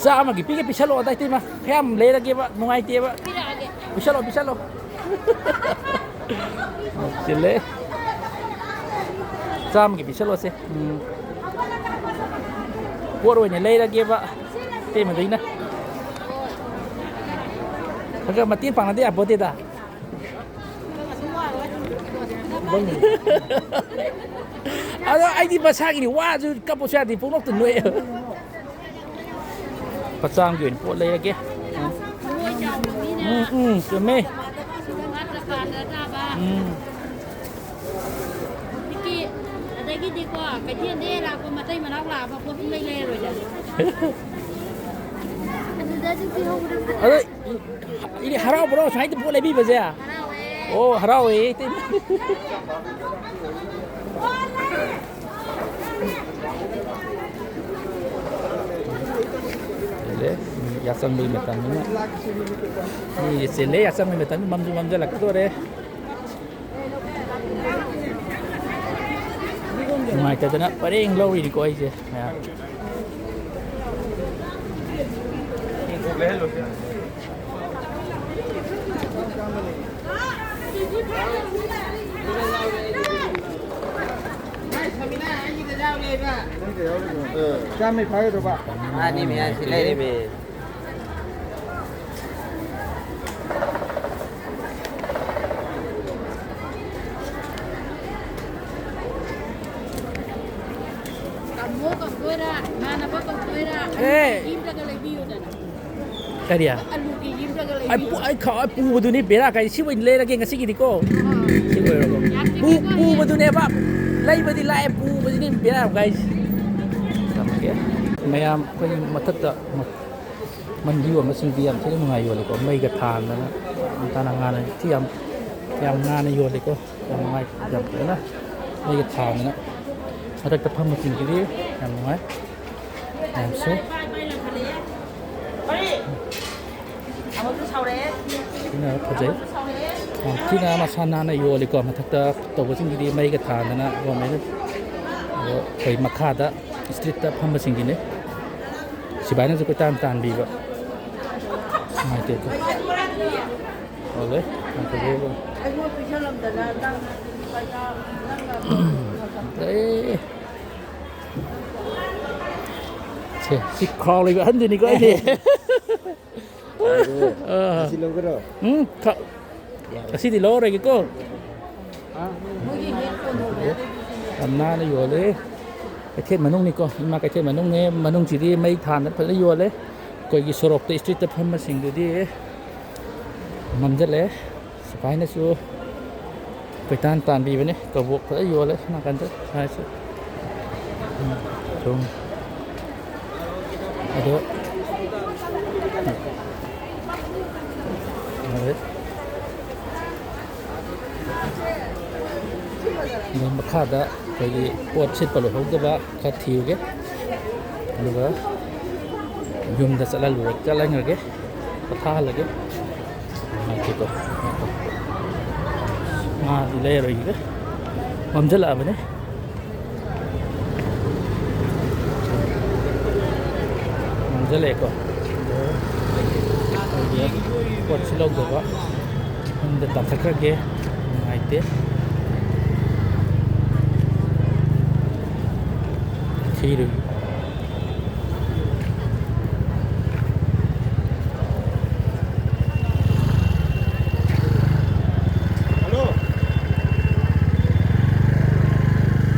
ꯆꯥꯝꯃꯒꯤ ꯄꯤꯒꯦ, ꯄꯤꯁꯜꯂꯛꯑꯣ, ꯑꯗꯥꯏ ꯏꯇꯩꯃ꯫ ꯈꯔ ꯌꯥꯝ ꯂꯩꯔꯒꯦꯕ, ꯅꯨꯡꯉꯥꯏꯇꯦꯕ꯫ ꯄꯤꯔꯛꯑꯒꯦ꯫ ꯄꯤꯁꯜꯂꯣ, ꯄꯤꯁꯜꯂꯣ꯫ ꯆꯤꯜꯂꯦ꯫ ꯆꯥꯝꯃꯒꯤ ꯄꯤꯁꯜꯂꯣꯁꯦ꯫ ꯎꯝ꯫ ꯄꯣꯠ ꯑꯣꯏꯅ ꯂꯩꯔꯒꯦꯕ꯫ ꯏꯇꯩꯃꯗꯩꯅ꯫ ꯈꯔ ꯈꯔ ꯃꯇꯦꯡ ꯄꯥꯡꯅꯗ ꯌꯥꯄꯣꯠꯇꯦꯗ꯫ ꯑꯗꯣ ꯑꯩꯗꯤ ꯃꯁꯥꯒꯤꯅꯤ, ꯋꯥꯁꯨ ꯀꯞꯄꯁꯨ ꯌꯥꯗꯦ, ꯄꯨꯡꯅꯣꯛꯇ ꯅꯣꯛꯑꯦ꯫ ꯂꯨꯄꯥ ꯆꯥꯝꯃꯒꯤ ꯑꯣꯏꯅ ꯄꯣꯠ ꯂꯩꯔꯒꯦ꯫ ꯎꯝ, ꯎꯝ, ꯆꯨꯝꯃꯦ꯫ ꯎꯝ꯫ ꯑꯩꯒꯤꯗꯤꯀꯣ, ꯀꯩꯊꯦꯜꯗ ꯂꯥꯛꯄ ꯃꯇꯩ ꯃꯅꯥꯎ ꯂꯥꯛꯑꯕ ꯄꯣꯠ ꯄꯨꯡꯂꯩ ꯂꯩꯔꯔꯣꯏꯗ꯫ ꯑꯗꯨꯗ ꯑꯗꯨꯝ ꯄꯤꯍꯧꯕꯅ ꯐꯩ꯫ ꯑꯗꯣ, ꯏꯅꯦ, ꯍꯔꯥꯎꯕ꯭ꯔꯣ ꯁꯨꯃꯥꯏꯅ ꯄꯣꯠ ꯂꯩꯕꯤꯕꯁꯦ? ꯍꯔꯥꯎꯋꯦ꯫ ꯑꯣ, ꯍꯔꯥꯎꯋꯦ, ꯏꯇꯩꯃ꯫ ꯆꯤꯜꯂꯦ, ꯌꯥꯆꯪꯕꯒꯤ ꯃꯇꯝꯅꯤꯅ꯫ ꯃꯤꯁꯦ ꯆꯤꯜꯂꯦ, ꯌꯥꯆꯪꯕꯒꯤ ꯃꯇꯝꯅꯤꯅ ꯃꯝꯁꯨ ꯃꯝꯁꯤꯜꯂꯛꯀꯗꯣꯔꯦ꯫ ꯅꯨꯡꯉꯥꯏꯇꯗꯅ ꯄꯔꯦꯡ ꯂꯧꯔꯤꯅꯤꯀꯣ ꯑꯩꯁꯦ ꯃꯌꯥꯝ꯫ ꯆꯥꯝꯃꯩ ꯐꯥꯒꯗꯧꯕ꯫ ꯃꯥꯅꯤ, ꯃꯌꯥꯝ ꯁꯤ ꯂꯩꯔꯤꯃꯤ꯫ ꯇꯥꯃꯣ ꯀꯧꯗꯣꯏꯔꯥ, ꯏꯃꯥꯟꯅꯕ ꯀꯧꯗꯣꯏꯔꯥ? ꯑꯦ꯫ ꯑꯂꯨ ꯀꯦꯖꯤ ꯑꯃꯇꯒ ꯂꯩꯕꯤꯌꯨꯗꯅ꯫ ꯀꯔꯤ? ꯑꯂꯨ ꯀꯦꯖꯤ ꯑꯃꯇꯒ ꯑꯩ ꯄꯨ-, ꯂꯩꯕꯤꯌꯨ꯫ ꯑꯩ ꯈ-, ꯑꯩ ꯄꯨꯕꯗꯨꯅꯤ ꯕꯦꯔꯥ ꯀꯥꯏ꯫ ꯁꯤ ꯑꯣꯏꯅ ꯂꯩꯔꯒꯦ ꯉꯁꯤꯒꯤꯗꯤꯀꯣ꯫ ꯑꯥ꯫ ꯁꯤ ꯑꯣꯏꯔꯕ? ꯌꯥꯝ ꯄꯨ-, ꯄꯤꯛꯄꯤꯀꯣ꯫ ꯄꯨꯕꯗꯨꯅꯦꯕ꯫ ꯂꯩꯕꯗꯤ ꯂꯥꯛꯑꯦ, ꯄꯨꯕꯁꯤꯅꯤ ꯕꯦꯔꯥ ꯌꯥꯝ ꯀꯥꯏꯁꯦ꯫ ꯊꯝꯃꯒꯦ꯫ ꯃꯌꯥꯝ ꯑꯩꯈꯣꯏꯒꯤ ꯃꯊꯛꯇ ꯃ-, ꯃꯟꯗꯤ ꯌꯣꯟꯕꯁꯤꯡꯗꯤ ꯌꯥꯝ ꯊꯤꯅ ꯅꯨꯡꯉꯥꯏ ꯌꯣꯜꯂꯤꯀꯣ꯫ ꯃꯩꯒ ꯊꯥꯟꯗꯅ ꯌꯥꯝ ꯇꯥꯅ ꯉꯥꯟꯅ ꯊꯤ ꯌꯥꯝ, ꯌꯥꯝ ꯉꯥꯟꯅ ꯌꯣꯜꯂꯤꯀꯣ꯫ ꯌꯥꯝ ꯅꯨꯡꯉꯥꯏ, ꯌꯥꯝ ꯐꯖꯅ ꯃꯩꯒ ꯊꯥꯟꯗꯅ ꯃꯊꯛꯇ ꯐꯝꯕꯁꯤꯡꯒꯤꯗꯤ ꯌꯥꯝ ꯅꯨꯡꯉꯥꯏ꯫ ꯃꯌꯥꯝꯁꯦ꯫ ꯁꯤꯅ ꯐꯖꯩ꯫ ꯌꯥꯝ ꯊꯤꯅ ꯃꯁꯥ ꯅꯥꯟꯅ ꯌꯣꯜꯂꯤꯀꯣ꯫ ꯃꯊꯛꯇ ꯇꯧꯕꯁꯤꯡꯒꯤꯗꯤ ꯃꯩꯒ ꯊꯥꯟꯗꯅ ꯌꯣꯟꯕꯅꯤ꯫ ꯑꯗꯣ ꯑꯩꯈꯣꯏ ꯃꯈꯥꯗ ꯏꯁꯇ꯭ꯔꯤꯠꯇ ꯐꯝꯕꯁꯤꯡꯒꯤꯅꯤ꯫ ꯁꯤꯐꯥꯏꯅꯁꯨ ꯀꯣꯏꯇꯥꯟ ꯇꯥꯟꯕꯤꯕ꯫ ꯅꯨꯡꯉꯥꯏꯇꯦꯀꯣ꯫ ꯑꯣ, ꯂꯩ꯫ ꯌꯥꯝ ꯐꯖꯩꯀꯣ꯫ ꯑꯦ꯫ ꯁꯦ, ꯁꯤ ꯈꯥꯎ ꯂꯩꯕ ꯑꯍꯟꯗꯨꯅꯤꯀꯣ ꯑꯩꯗꯤ꯫ ꯑꯥ꯫ ꯁꯤ ꯂꯧꯒꯦꯔꯣ? ꯎꯝ, ꯈ-, ꯉꯁꯤꯗꯤ ꯂꯧꯔꯔꯣꯏꯒꯦꯀꯣ꯫ ꯌꯥꯝ ꯅꯥꯟꯅ ꯌꯣꯜꯂꯦ꯫ ꯀꯩꯊꯦꯜ ꯃꯅꯨꯡꯅꯤꯀꯣ, ꯏꯃꯥ ꯀꯩꯊꯦꯜ ꯃꯅꯨꯡꯅꯦ꯫ ꯃꯅꯨꯡꯁꯤꯗꯤ ꯃꯩ ꯊꯥꯟꯗꯅ ꯐꯖꯅ ꯌꯣꯜꯂꯦ꯫ ꯑꯩꯈꯣꯏꯒꯤ ꯁꯣꯔꯣꯛꯇ, ꯏꯁꯇ꯭ꯔꯤꯠꯇ ꯐꯝꯕꯁꯤꯡꯗꯨꯗꯤ ꯃꯝꯁꯤꯜꯂꯦ꯫ ꯁꯤꯐꯥꯏꯅꯁꯨ ꯀꯣꯏꯇꯥꯟ ꯇꯥꯟꯕꯤꯕꯅꯦ꯫ ꯀꯕꯣꯛ ꯐꯖ ꯌꯣꯜꯂꯦ ꯅꯥꯀꯟꯗ ꯁꯥꯏꯁꯦ꯫ ꯎꯝ, ꯁꯨꯝ꯫ ꯑꯗꯣ, ꯑꯗꯩ, ꯑꯗꯩ ꯃꯈꯥꯗ ꯑꯩꯈꯣꯏꯒꯤ ꯄꯣꯠ ꯁꯤꯠꯄ ꯂꯣꯏꯍꯧꯗꯕ ꯈꯔ ꯊꯤꯔꯨꯒꯦ꯫ ꯑꯗꯨꯒ ꯌꯨꯝꯗ ꯆꯠꯍꯜꯂꯨꯔ-, ꯆꯠꯍꯟꯈ꯭ꯔꯒꯦ꯫ ꯄꯣꯊꯥꯍꯜꯂꯒꯦ꯫ ꯉꯥꯏꯈꯣꯀꯣ, ꯉꯥꯏꯈꯣ꯫ ꯉꯥꯗꯤ ꯂꯩꯔꯔꯣꯏꯒꯦ꯫ ꯃꯝꯁꯤꯜꯂꯛꯑꯕꯅꯦ꯫ ꯃꯝꯁꯤꯜꯂꯛꯑꯦꯀꯣ꯫ ꯑꯗꯣ ꯑꯩꯈꯣꯏꯒꯤ ꯄꯣꯠꯁꯨ ꯂꯧꯗꯕ꯫ ꯌꯨꯝꯗ ꯇꯥꯟꯊꯈ꯭ꯔꯒꯦ꯫ ꯅꯨꯡꯉꯥꯏꯇꯦ꯫ ꯊꯤꯔꯨꯏ꯫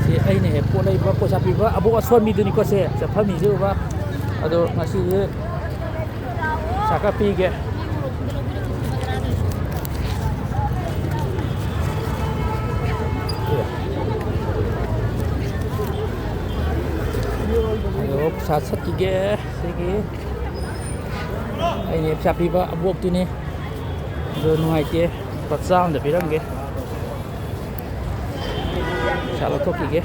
ꯁꯤ ꯑꯩꯅ ꯍꯦꯛ ꯄꯣꯠ ꯂꯩꯕ, ꯄꯩꯁꯥ ꯄꯤꯕ ꯑꯕꯣꯛ ꯑꯁꯣꯟꯕꯤꯗꯨꯅꯤꯀꯣ ꯁꯦ, ꯆꯠꯐꯝ ꯃꯤꯁꯦ ꯎꯕ꯫ ꯑꯗꯣ ꯉꯁꯤꯗꯤ ꯄꯩꯁꯥ ꯈꯔ ꯄꯤꯒꯦ꯫ ꯑꯗꯣ ꯄꯩꯁꯥ ꯁꯠꯈꯤꯒꯦ꯫ ꯁꯤꯒꯤ ꯑꯩꯅ ꯄꯩꯁꯥ ꯄꯤꯕ ꯑꯕꯣꯛꯇꯨꯅꯤ꯫ ꯑꯗꯣ ꯅꯨꯡꯉꯥꯏꯇꯦ꯫ ꯂꯨꯄꯥ ꯆꯥꯝꯗ ꯄꯤꯔꯝꯒꯦ꯫ ꯄꯩꯁꯥ ꯂꯧꯊꯣꯛꯈꯤꯒꯦ꯫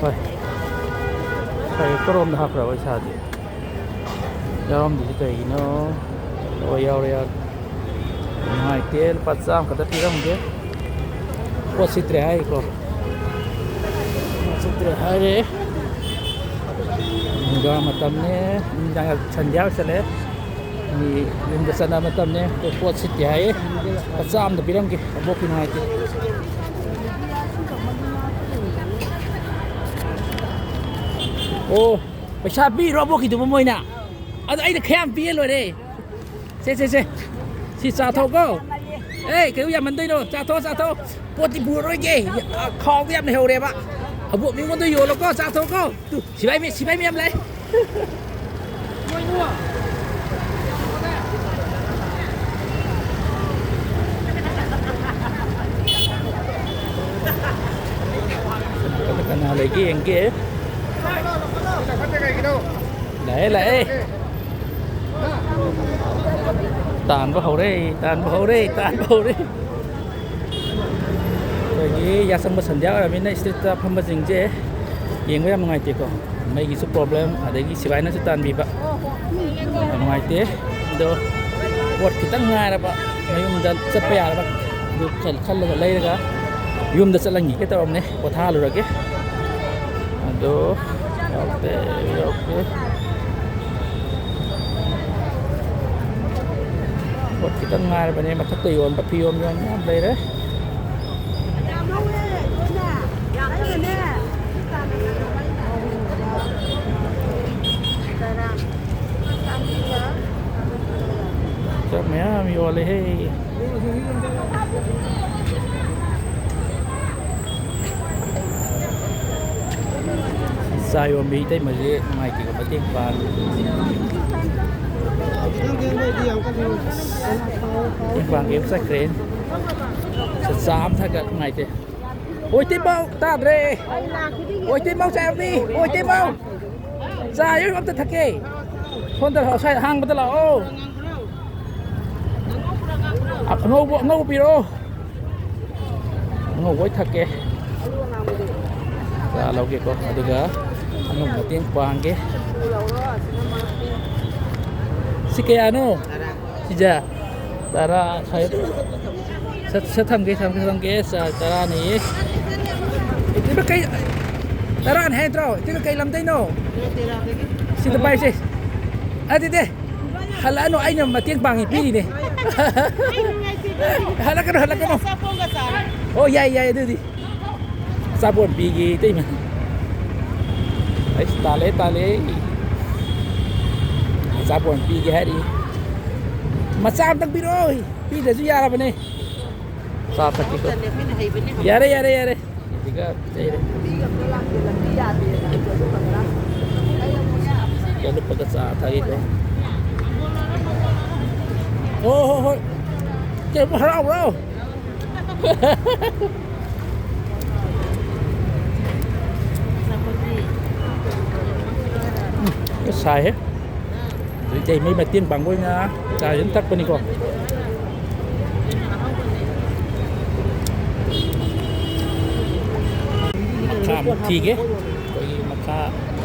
ꯍꯣꯏ꯫ ꯍꯣꯏ, ꯀꯔꯣꯝꯗ ꯍꯥꯞꯈ꯭ꯔꯕ ꯄꯩꯁꯥꯗꯤ? ꯌꯥꯎꯔꯝꯗ꯭ꯔꯤꯁꯤ ꯀꯩꯒꯤꯅꯣ? ꯑꯣ, ꯌꯥꯎꯔꯦ, ꯌꯥꯎꯔꯦ꯫ ꯅꯨꯡꯉꯥꯏꯇꯦ, ꯂꯨꯄꯥ ꯆꯥꯝꯃ ꯈꯛꯇ ꯄꯤꯔꯝꯒꯦ꯫ ꯄꯣꯠ ꯁꯤꯠꯇ꯭ꯔꯦ ꯍꯥꯏꯔꯤꯀꯣ꯫ ꯄꯣꯠ ꯁꯤꯠꯇ꯭ꯔꯦ ꯍꯥꯏꯔꯦ꯫ ꯅꯨꯡꯗꯥꯡ ꯃꯇꯝꯅꯦ, ꯅꯨꯃꯤꯗꯥꯡ ꯁꯟꯙ꯭ꯌꯥ ꯑꯣꯏꯁꯜꯂꯛꯑꯦ꯫ ꯃꯤ ꯌꯨꯝꯗ ꯆꯠꯅꯕ ꯃꯇꯝꯅꯦ꯫ ꯑꯗꯣ ꯄꯣꯠ ꯁꯤꯠꯇꯦ ꯍꯥꯏꯌꯦ꯫ ꯂꯨꯄꯥ ꯆꯥꯝꯗ ꯄꯤꯔꯝꯒꯦ꯫ ꯑꯕꯣꯛꯀꯤ ꯅꯨꯡꯉꯥꯏꯇꯦ꯫ ꯑꯣ, ꯄꯩꯁꯥ ꯄꯤꯔꯣ ꯑꯕꯣꯛꯀꯤꯗꯨꯕꯨ ꯃꯣꯏꯅ꯫ ꯑꯗꯣ ꯑꯩꯅ ꯈꯌꯥꯝ ꯄꯤꯔ ꯂꯣꯏꯔꯦ꯫ ꯁꯦ, ꯁꯦ, ꯁꯦ꯫ ꯁꯤ ꯆꯥ ꯊꯛꯎꯀꯣ꯫ ꯑꯦ, ꯀꯩꯗꯧ ꯌꯥꯝꯃꯟꯗꯣꯏꯅꯣ? ꯆꯥ ꯊꯛꯑꯣ, ꯆꯥ ꯊꯛꯑꯣ꯫ ꯄꯣꯠꯇꯤ ꯄꯨꯔꯔꯣꯏꯒꯦ꯫ ꯑ, ꯈꯥꯎꯗ ꯌꯥꯝ ꯂꯩꯍꯧꯔꯦꯕ꯫ ꯑꯕꯣꯛ ꯃꯤꯉꯣꯟꯗ ꯌꯣꯜꯂꯣꯀꯣ, ꯆꯥ ꯊꯛꯎꯀꯣ꯫ ꯇꯨ, ꯁꯤꯐꯥꯏ ꯃꯤ-, ꯁꯤꯐꯥꯏ ꯃꯌꯥꯝ ꯂꯥꯛꯑꯦ꯫ ꯑꯗꯒꯤ ꯌꯦꯡꯒꯦ꯫ ꯂꯥꯛꯑꯦ, ꯂꯥꯛꯑꯦ꯫ ꯇꯥꯟꯕ ꯍꯧꯔꯦ, ꯇꯥꯟꯕ ꯍꯧꯔꯦ, ꯇꯥꯟꯕ ꯍꯧꯔꯦ꯫ ꯑꯩꯈꯣꯏꯒꯤ ꯌꯥꯆꯪꯕ ꯁꯟꯙ꯭ꯌꯥ ꯑꯣꯏꯔꯕꯅꯤꯅ street ꯇ ꯐꯝꯕꯁꯤꯡꯁꯦ ꯌꯦꯡꯕ ꯌꯥꯝ ꯅꯨꯡꯉꯥꯏꯇꯦꯀꯣ꯫ ꯃꯩꯒꯤꯁꯨ problem, ꯑꯗꯒꯤ ꯁꯤꯕꯥꯏꯅꯁꯨ ꯇꯥꯟꯕꯤꯕ꯫ ꯌꯥꯝ ꯅꯨꯡꯉꯥꯏꯇꯦ꯫ ꯑꯗꯣ ꯄꯣꯠ ꯈꯤꯇꯪ ꯉꯥꯏꯔꯕ, ꯃꯌꯨꯝꯗ ꯆꯠꯄ ꯌꯥꯔꯕ꯫ ꯑꯗꯨ ꯈꯜ-, ꯈꯜꯂꯒ ꯂꯩꯔꯒ ꯌꯨꯝꯗ ꯆꯠꯂꯟꯈꯤꯒꯦ ꯇꯧꯔꯝꯅꯦ, ꯄꯣꯊꯥꯍꯜꯂꯨꯔꯒꯦ꯫ ꯑꯗꯣ ꯌꯥꯎꯗꯦ, ꯌꯥꯎꯗꯦ꯫ ꯄꯣꯠ ꯈꯤꯇꯪ ꯉꯥꯏꯔꯕꯅꯦ, ꯃꯊꯛꯇ ꯌꯣꯟꯕ ꯐꯤꯔꯣꯟ ꯌꯣꯟꯕ ꯌꯥꯝ ꯂꯩꯔꯦ꯫ ꯄꯣꯠ ꯃꯌꯥꯝ ꯌꯣꯜꯂꯦꯍꯦ꯫ ꯆꯥ ꯌꯣꯟꯕꯤ ꯏꯇꯩꯃꯁꯦ ꯅꯨꯡꯉꯥꯏꯇꯦꯀꯣ, ꯃꯇꯦꯡ ꯄꯥꯡ-, ꯃꯇꯦꯡ ꯄꯥꯡꯒꯦ ꯆꯠꯈ꯭ꯔꯦ꯫ ꯆꯥ ꯑꯃ ꯊꯛꯀ ꯅꯨꯡꯉꯥꯏꯇꯦ꯫ ꯑꯣꯏ ꯏꯇꯩꯃꯧ ꯇꯥꯗ꯭ꯔꯦ꯫ ꯑꯣꯏ ꯏꯇꯩꯃꯧ ꯆꯥ ꯌꯣꯟꯕꯤ꯫ ꯑꯣꯏ ꯏꯇꯩꯃꯧ꯫ ꯆꯥ ꯌꯣꯟꯕꯤ ꯑꯝꯇ ꯊꯛꯀꯦ꯫ ꯁꯣꯝꯗ ꯂꯥꯛꯑꯣ, ꯁ꯭ꯋꯥꯏꯗ ꯍꯥꯡꯕꯗ ꯂꯥꯛꯑꯣ꯫ ꯑꯉꯧꯕ, ꯑꯉꯧꯕ ꯄꯤꯔꯛꯑꯣ꯫ ꯑꯉꯧꯕ ꯑꯣꯏ ꯊꯛꯀꯦ꯫ ꯆꯥ ꯂꯧꯒꯦꯀꯣ꯫ ꯑꯗꯨꯒ ꯑꯉꯧꯕ ꯃꯇꯦꯡ ꯄꯥꯡꯒꯦ꯫ ꯁꯤ ꯀꯌꯥꯅꯣ? ꯁꯤꯁꯦ? ꯇꯔꯥ ꯁ꯭ꯋꯥꯏ-, ꯁꯠ, ꯁꯠ ꯊꯝꯒꯦ, ꯊꯝꯒꯦ, ꯊꯝꯒꯦ꯫ ꯆꯥ ꯇꯔꯥꯅꯤ꯫ ꯏꯇꯩꯃ ꯀꯩ, ꯇꯔꯥꯅꯤ ꯍꯥꯏ ꯅꯠꯇ꯭ꯔꯣ? ꯏꯇꯩꯃ ꯀꯩ ꯂꯝꯗꯩꯅꯣ? ꯁꯤꯗ ꯄꯥꯏꯁꯦ꯫ ꯑꯗꯨꯗꯤ ꯍꯜꯂꯛꯑꯅꯨ, ꯑꯩꯅ ꯃꯇꯦꯡ ꯄꯥꯡꯉꯤ ꯄꯤꯔꯤꯅꯦ꯫ ꯍꯜꯂꯛꯀꯅꯨ, ꯍꯜꯂꯛꯀꯅꯨ꯫ ꯑꯣ, ꯌꯥꯏ, ꯌꯥꯏ, ꯑꯗꯨꯗꯤ꯫ ꯑꯆꯥꯄꯣꯠ ꯄꯤꯒꯦ ꯏꯇꯩꯃ꯫ ꯑꯩꯁ, ꯇꯥꯜꯂꯦ, ꯇꯥꯜꯂꯦ꯫ ꯑꯆꯥꯄꯣꯠ ꯄꯤꯒꯦ ꯍꯥꯏꯔꯤ꯫ ꯃꯆꯥ ꯑꯝꯇꯪ ꯄꯤꯔꯛꯑꯣ꯫ ꯄꯤꯗ꯭ꯔꯁꯨ ꯌꯥꯔꯕꯅꯦ꯫ ꯆꯥ ꯊꯛꯀꯦꯀꯣ꯫ ꯌꯥꯔꯦ, ꯌꯥꯔꯦ, ꯌꯥꯔꯦ꯫ ꯁꯤꯒ ꯄꯤꯖꯩꯔꯦ꯫ ꯂꯨꯄꯥꯒ ꯆꯥ ꯊꯛꯏꯀꯣ꯫ ꯍꯣ, ꯍꯣ, ꯍꯣꯏ꯫ ꯀꯩꯅꯣ ꯍꯔꯥꯎꯕ꯭ꯔꯣ? ꯁꯥꯏꯍꯦ꯫ ꯑꯗꯨ ꯏꯇꯩꯃꯩ ꯃꯇꯦꯡ ꯄꯥꯡꯕ ꯑꯣꯏꯅ ꯆꯥꯁꯤ ꯑꯗꯨꯝ ꯊꯛꯄꯅꯤꯀꯣ꯫ ꯃꯈꯥ ꯑꯃꯨꯛ ꯊꯤꯒꯦ꯫ ꯑꯩꯈꯣꯏꯒꯤ ꯃꯈꯥ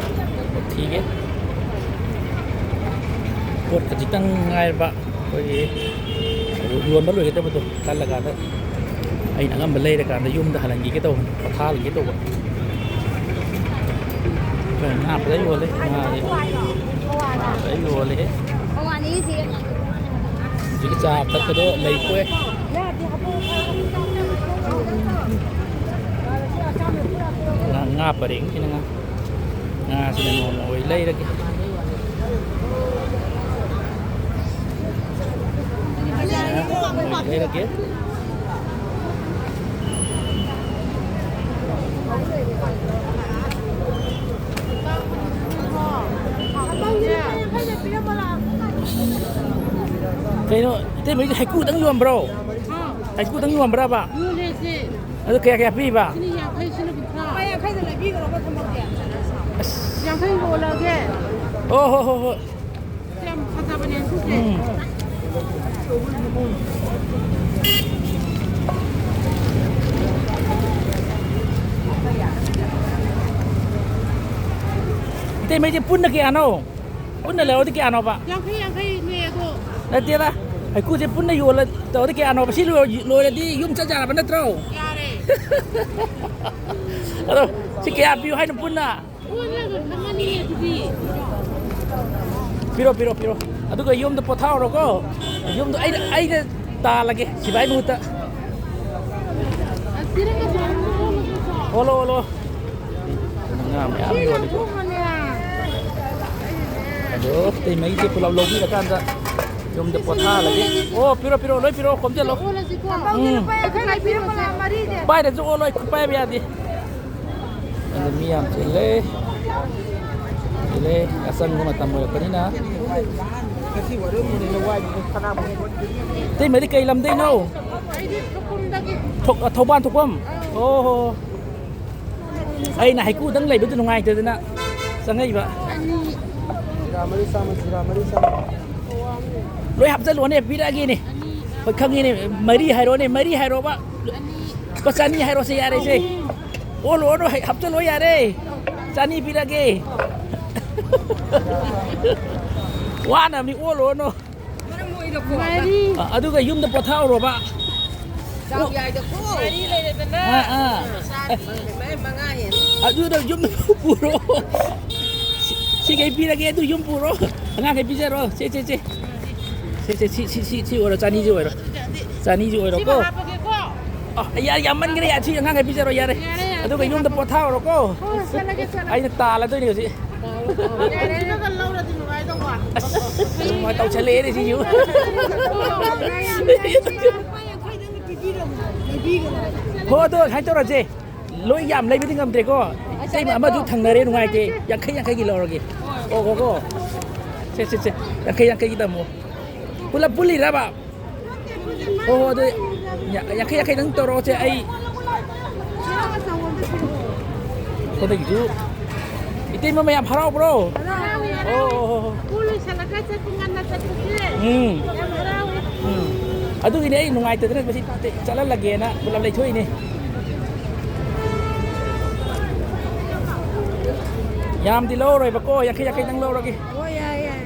ꯑꯃꯨꯛ ꯊꯤꯒꯦ꯫ ꯄꯣꯠ ꯈꯖꯤꯛꯇꯪ ꯉꯥꯏꯔꯕ꯫ ꯑꯩꯈꯣꯏꯒꯤ ꯌꯣꯟꯕ ꯂꯣꯏꯒꯗꯕꯗꯣ ꯈꯜꯂꯀꯥꯟꯗ ꯑꯩꯅ ꯑꯉꯝꯕ ꯂꯩꯔꯀꯥꯟꯗ ꯌꯨꯝꯗ ꯍꯜꯍꯟꯈꯤꯒꯦ ꯇꯧꯕꯅꯤ, ꯄꯣꯊꯥꯍꯜꯒꯦ ꯇꯧꯕ꯫ ꯑꯩꯈꯣꯏ ꯉꯥ ꯐꯖꯅ ꯌꯣꯜꯂꯦ, ꯉꯥꯁꯦ ꯐꯖꯅ ꯌꯣꯜꯂꯦ꯫ ꯍꯧꯖꯤꯛꯀꯤ ꯆꯥ ꯊꯛꯄꯗꯣ ꯂꯩꯀꯣꯏ꯫ ꯉꯥ, ꯉꯥ ꯄꯔꯦꯡꯁꯤꯅ ꯉꯥ꯫ ꯉꯥꯁꯤꯅ ꯅꯣꯡꯃ ꯑꯣꯏ ꯂꯩꯔꯒꯦ꯫ ꯂꯩꯔꯒꯦ꯫ ꯀꯩꯅꯣ, ꯏꯇꯩꯃꯩꯗꯤ ꯍꯩꯀ꯭ꯔꯨꯗꯪ ꯌꯣꯟꯕ꯭ꯔꯣ? ꯍꯩꯀ꯭ꯔꯨꯗꯪ ꯌꯣꯟꯕ꯭ꯔꯕ? ꯌꯣꯜꯂꯦ ꯁꯦ꯫ ꯑꯗꯨ ꯀꯌꯥ ꯀꯌꯥ ꯄꯤꯕ? ꯁꯤꯅ ꯌꯥꯡꯈꯩ, ꯁꯤꯅ ꯀꯨꯟꯊ꯭ꯔꯥ꯫ ꯂꯨꯄꯥ ꯌꯥꯡꯈꯩꯗ ꯂꯩꯕꯤꯈ꯭ꯔꯣꯕ ꯊꯝꯃꯒꯦ꯫ ꯑꯁ꯫ ꯌꯥꯡꯈꯩ ꯌꯣꯜꯂꯒꯦ꯫ ꯍꯣ, ꯍꯣ, ꯍꯣ, ꯍꯣꯏ꯫ ꯌꯥꯝ ꯐꯖꯕꯅꯦ ꯁꯤꯁꯦ꯫ ꯎꯝ꯫ ꯏꯇꯩꯃꯩꯁꯦ ꯄꯨꯟꯅ ꯀꯌꯥꯅꯣ? ꯄꯨꯟꯅ ꯂꯧꯔꯗꯤ ꯀꯌꯥꯅꯣꯕ? ꯌꯥꯡꯈꯩ ꯌꯥꯡꯈꯩꯅꯦ ꯑꯗꯣ꯫ ꯅꯠꯇꯦꯗ, ꯍꯩꯀꯨꯁꯦ ꯄꯨꯟꯅ ꯌꯣꯜꯂ ꯇꯧꯔꯗꯤ ꯀꯌꯥꯅꯣꯕ? ꯁꯤ ꯂꯣꯏ-, ꯂꯣꯏꯔꯗꯤ ꯌꯨꯝ ꯆꯠ ꯌꯥꯔꯕ ꯅꯠꯇ꯭ꯔꯣ? ꯌꯥꯔꯦ꯫ ꯑꯗꯣ ꯁꯤ ꯀꯌꯥ ꯄꯤꯌꯨ ꯍꯥꯏꯅꯣ ꯄꯨꯟꯅ? ꯄꯨꯟꯅ ꯑꯗꯨꯝ ꯈꯪꯉꯅꯤ ꯑꯗꯨꯗꯤ꯫ ꯄꯤꯔꯣ, ꯄꯤꯔꯣ, ꯄꯤꯔꯣ꯫ ꯑꯗꯨꯒ ꯌꯨꯝꯗ ꯄꯣꯊꯥꯎꯔꯣꯀꯣ꯫ ꯌꯨꯝꯗ ꯑꯩꯅ, ꯑꯩꯅ ꯇꯥꯜꯂꯒꯦ ꯁꯤꯐꯥꯏ ꯃꯍꯨꯠꯇ꯫ ꯑꯁꯤꯅ ꯀꯩꯅꯣ ꯑꯣꯜꯂꯣ, ꯑꯣꯜꯂꯣ꯫ ꯉꯥ ꯃꯌꯥꯝ ꯌꯣꯜꯂꯤꯀꯣ꯫ ꯑꯗꯣ ꯏꯇꯩꯃꯩꯁꯦ ꯄꯨꯂꯞ ꯂꯧꯕꯤꯔꯀꯥꯟꯗ ꯌꯨꯝꯗ ꯄꯣꯊꯥꯍꯜꯂꯒꯦ꯫ ꯑꯣ, ꯄꯤꯔꯣ, ꯄꯤꯔꯣ, ꯂꯣꯏ ꯄꯤꯔꯣ, ꯈꯣꯝꯖꯤꯜꯂꯣ꯫ ꯎꯝ꯫ ꯄꯥꯏꯔꯁꯨ ꯑꯣꯜꯂꯣ, ꯑꯩ ꯈꯨꯠ ꯄꯥꯏꯕ ꯌꯥꯗꯦ꯫ ꯑꯗꯨ ꯃꯤ ꯌꯥꯝ ꯆꯤꯜꯂꯦ꯫ ꯆꯤꯜꯂꯦ꯫ ꯑꯆꯪꯕ ꯃꯇꯝ ꯑꯣꯏꯔꯛꯄꯅꯤꯅ꯫ ꯏꯇꯩꯃꯗꯤ ꯀꯩ ꯂꯝꯗꯩꯅꯣ? ꯑꯩꯗꯤ ꯊꯣꯛꯄꯝꯗꯒꯤ꯫ ꯊꯧ-, ꯊꯧꯕꯥꯜ ꯊꯣꯛꯄꯝ? ꯑꯧ꯫ ꯑꯣ ꯍꯣ ꯍꯣ꯫ ꯑꯩꯅ ꯍꯩꯀ꯭ꯔꯨꯗꯪ ꯂꯩꯕꯗꯨ ꯅꯨꯡꯉꯥꯏꯇꯗꯅ ꯆꯪꯉꯛꯏꯕ꯫ ꯑꯅꯤ꯫ ꯖꯤꯔꯥ ꯃꯔꯤ ꯆꯥꯝꯃ, ꯖꯤꯔꯥ ꯃꯔꯤ ꯆꯥꯝꯃ꯫ ꯂꯣꯏ ꯍꯥꯞꯆꯜꯂꯣꯅꯦ, ꯄꯤꯔꯛꯑꯒꯦꯅꯦ꯫ ꯍꯣꯏ, ꯈꯪꯉꯤꯅꯦ, ꯃꯔꯤ ꯍꯥꯏꯔꯣꯅꯦ, ꯃꯔꯤ ꯍꯥꯏꯔꯣꯕ꯫ ꯂꯨꯄꯥ ꯆꯅꯤ ꯍꯥꯏꯔꯣꯁꯦ, ꯌꯥꯔꯦꯁꯦ꯫ ꯑꯣꯜꯂꯣ, ꯑꯣꯜꯂꯣ, ꯍꯩ, ꯍꯥꯞꯆꯜꯂꯣ, ꯌꯥꯔꯦ꯫ ꯆꯅꯤ ꯄꯤꯔꯒꯦ꯫ ꯋꯥꯅꯕꯅꯤ, ꯑꯣꯜꯂꯣ, ꯑꯣꯜꯂꯣ꯫ ꯃꯔꯝ ꯃꯣꯛꯏꯗꯀꯣ꯫ ꯃꯔꯤ꯫ ꯑ, ꯑꯗꯨꯒ ꯌꯨꯝꯗ ꯄꯣꯊꯥꯎꯔꯣꯕ꯫ ꯗꯥꯎ ꯌꯥꯏꯗꯀꯣ꯫ ꯃꯔꯤ ꯂꯩꯔꯦꯗꯅ꯫ ꯑꯥ, ꯑꯥ꯫ ꯃꯉꯥ ꯍꯦꯟꯅ꯫ ꯑꯗꯨꯗ ꯌꯨꯝꯗ ꯄꯨꯔꯣ꯫ ꯁꯤ-, ꯁꯤꯈꯩ ꯄꯤꯔꯒꯦ, ꯑꯗꯨ ꯌꯨꯝ ꯄꯨꯔꯣ꯫ ꯑꯉꯥꯡꯈꯩ ꯄꯤꯖꯔꯣ꯫ ꯁꯦ, ꯁꯦ, ꯁꯦ꯫ ꯁꯦ, ꯁꯦ, ꯁꯤ, ꯁꯤ, ꯁꯤ, ꯁꯤ ꯑꯣꯏꯔꯣ, ꯆꯅꯤꯁꯤ ꯑꯣꯏꯔꯣ꯫ ꯆꯅꯤꯁꯤ ꯑꯣꯏꯔꯣꯀꯣ꯫ ꯁꯤꯃ ꯍꯥꯞꯄꯒꯦꯀꯣ꯫ ꯑ, ꯌꯥ-, ꯌꯥꯝꯃꯟꯈ꯭ꯔꯦ, ꯌꯥ-, ꯁꯤ ꯑꯉꯥꯡꯈꯩ ꯄꯤꯖꯔꯣ, ꯌꯥꯔꯦ꯫ ꯌꯥꯔꯦ, ꯌꯥꯔꯦ, ꯑꯗꯨꯒ ꯌꯨꯝꯗ ꯍꯥꯞꯄꯣ꯫ ꯄꯣꯊꯥꯎꯔꯣꯀꯣ꯫ ꯍꯣꯏ, ꯍꯣꯏ, ꯆꯠꯂꯒꯦ, ꯆꯠꯂꯒꯦ꯫ ꯑꯩꯅ ꯇꯥꯜꯂꯗꯣꯏꯅꯦ ꯍꯧꯖꯤꯛ꯫ ꯇꯥꯜꯂꯣ, ꯇꯥꯜꯂꯣ꯫ ꯌꯥꯔꯦ, ꯌꯥꯔꯦ꯫ ꯁꯤꯃꯒ ꯂꯧꯔꯗꯤ ꯅꯨꯡꯉꯥꯏꯗꯧꯕ꯫ ꯑꯁ, ꯅꯨꯡꯉꯥꯏ ꯇꯧꯁꯜꯂꯛꯑꯦꯅꯦ ꯁꯤꯁꯨ꯫ ꯂꯨꯄꯥ ꯌꯥꯡꯈꯩꯗꯪ ꯄꯤꯕꯤꯔꯝꯃꯣ, ꯂꯩꯕꯤꯒꯅꯣ꯫ ꯍꯣ, ꯑꯗꯣ ꯁꯨꯃꯥꯏꯅ ꯇꯧꯔꯁꯦ꯫ ꯂꯣꯏ ꯌꯥꯝ ꯂꯩꯕꯗꯤ ꯉꯝꯗ꯭ꯔꯦꯀꯣ꯫ ꯏꯇꯩꯃ ꯑꯃꯁꯨ ꯊꯪꯅꯔꯦ, ꯅꯨꯡꯉꯥꯏꯇꯦ꯫ ꯌꯥꯡꯈꯩ, ꯌꯥꯡꯈꯩꯒꯤ ꯂꯧꯔꯒꯦ꯫ ꯑꯣ, ꯍꯣ, ꯍꯣ꯫ ꯁꯦ, ꯁꯦ, ꯁꯦ꯫ ꯌꯥꯡꯈꯩ, ꯌꯥꯡꯈꯩꯒꯤ ꯇꯝꯃꯣ꯫ ꯄꯨꯂꯞ ꯄꯨꯜꯂꯤꯔꯕ? ꯍꯣ, ꯍꯣ, ꯑꯗꯨ ꯌꯥ-, ꯌꯥꯡꯈꯩ, ꯌꯥꯡꯈꯩꯗꯪ ꯇꯧꯔꯛꯑꯣꯁꯦ꯫ ꯑꯩ, ꯁꯣꯝꯗꯒꯤꯁꯨ ꯏꯇꯩꯃ ꯃꯌꯥꯝ ꯍꯔꯥꯎꯕ꯭ꯔꯣ? ꯍꯔꯥꯎꯋꯦ, ꯑꯣ, ꯍꯔꯥꯎꯋꯦ꯫ ꯑꯣ, ꯍꯣ, ꯍꯣ꯫ ꯁ꯭ꯀꯨꯜ ꯂꯣꯏꯁꯜꯂꯒ ꯆꯠꯄ ꯉꯟꯅ ꯆꯠꯄꯁꯦ ꯎꯝ꯫ ꯌꯥꯝ ꯍꯔꯥꯎꯋꯦ꯫ ꯎꯝ꯫ ꯑꯗꯨꯒꯤꯅꯦ ꯑꯩ ꯅꯨꯡꯉꯥꯏꯇꯗꯅ ꯃꯁꯤ ꯆꯠꯍꯜꯂꯒꯦꯅ ꯄꯨꯂꯞ ꯂꯩꯊꯣꯛꯏꯅꯦ꯫ ꯌꯥꯝꯗꯤ ꯂꯧꯔꯣꯏꯕꯀꯣ, ꯌꯥꯡꯈꯩ ꯌꯥꯡꯈꯩꯗꯪ ꯂꯧꯔꯒꯦ꯫ ꯍꯣꯏ, ꯌꯥꯏ, ꯌꯥꯏ꯫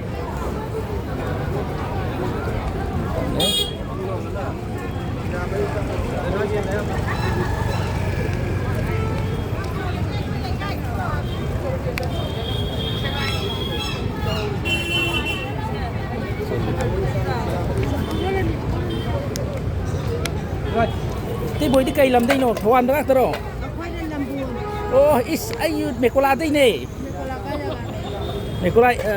ꯏꯇꯩ ꯕꯣꯏꯗꯤ ꯀꯩ ꯂꯝꯗꯩꯅꯣ? ꯊꯧꯕꯥꯜꯗ ꯉꯥꯛꯇꯔꯣ? ꯑꯩꯈꯣꯏꯅ ꯅꯝꯕꯣꯜ꯫ ꯑꯣ, ꯏꯁ, ꯑꯩ ꯃꯦꯀꯣꯂꯥꯗꯩꯅꯦ꯫ ꯃꯦꯀꯣꯂꯥ ꯀꯥꯏ ꯖꯒꯥꯗ? ꯃꯦꯀꯣꯂꯥ, ꯑ,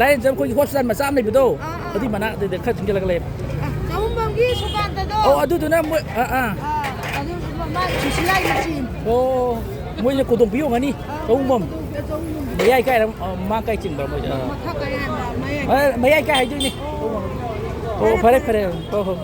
ꯂꯥꯏꯔꯦꯟꯖꯝ ꯑꯩꯈꯣꯏꯒꯤ ꯍꯣꯁꯄꯤꯇꯥꯜ ꯃꯆꯥ ꯑꯃ ꯂꯩꯕꯗꯣ, ꯑꯥ, ꯑꯥ꯫ ꯑꯗꯨꯏ ꯃꯅꯥꯛꯇꯨꯗ ꯈꯔ ꯆꯪꯁꯤꯜꯂꯒ ꯂꯩꯌꯦ꯫ ꯑ, ꯆꯥꯎꯕꯝꯒꯤ ꯁꯨꯀꯥꯟꯇꯗꯣ꯫ ꯑꯣ, ꯑꯗꯨꯗꯨꯅ ꯃꯣꯏ, ꯑꯥ, ꯑꯥ꯫ ꯑꯥ, ꯑꯗꯨ ꯃꯥ ꯁꯨꯁꯤꯂꯥꯒꯤ ꯃꯆꯤꯟ꯫ ꯑꯣ, ꯃꯣꯏꯁꯦ ꯀꯣꯗꯣꯝ ꯄꯤꯌꯣ ꯉꯅꯤ, ꯑꯥ, ꯆꯥꯎꯕꯝ꯫ ꯆꯥꯎꯕꯝ꯫ ꯃꯌꯥꯏ ꯀꯥꯏꯔ, ꯑ, ꯃꯥ ꯀꯥꯏ ꯆꯤꯡꯕ ꯃꯣꯏꯁꯦ? ꯑꯥ꯫ ꯃꯊꯛ ꯀꯥꯏ ꯍꯥꯏꯕ꯭ꯔꯥ? ꯃꯌꯥꯏ꯫ ꯑ, ꯃꯌꯥꯏ ꯀꯥꯏ ꯍꯥꯏꯗꯣꯏꯅꯦ꯫ ꯑꯣ꯫ ꯑꯣ, ꯐꯔꯦ, ꯐꯔꯦ, ꯐꯔꯦ꯫ ꯍꯣꯏ, ꯍꯣꯏ꯫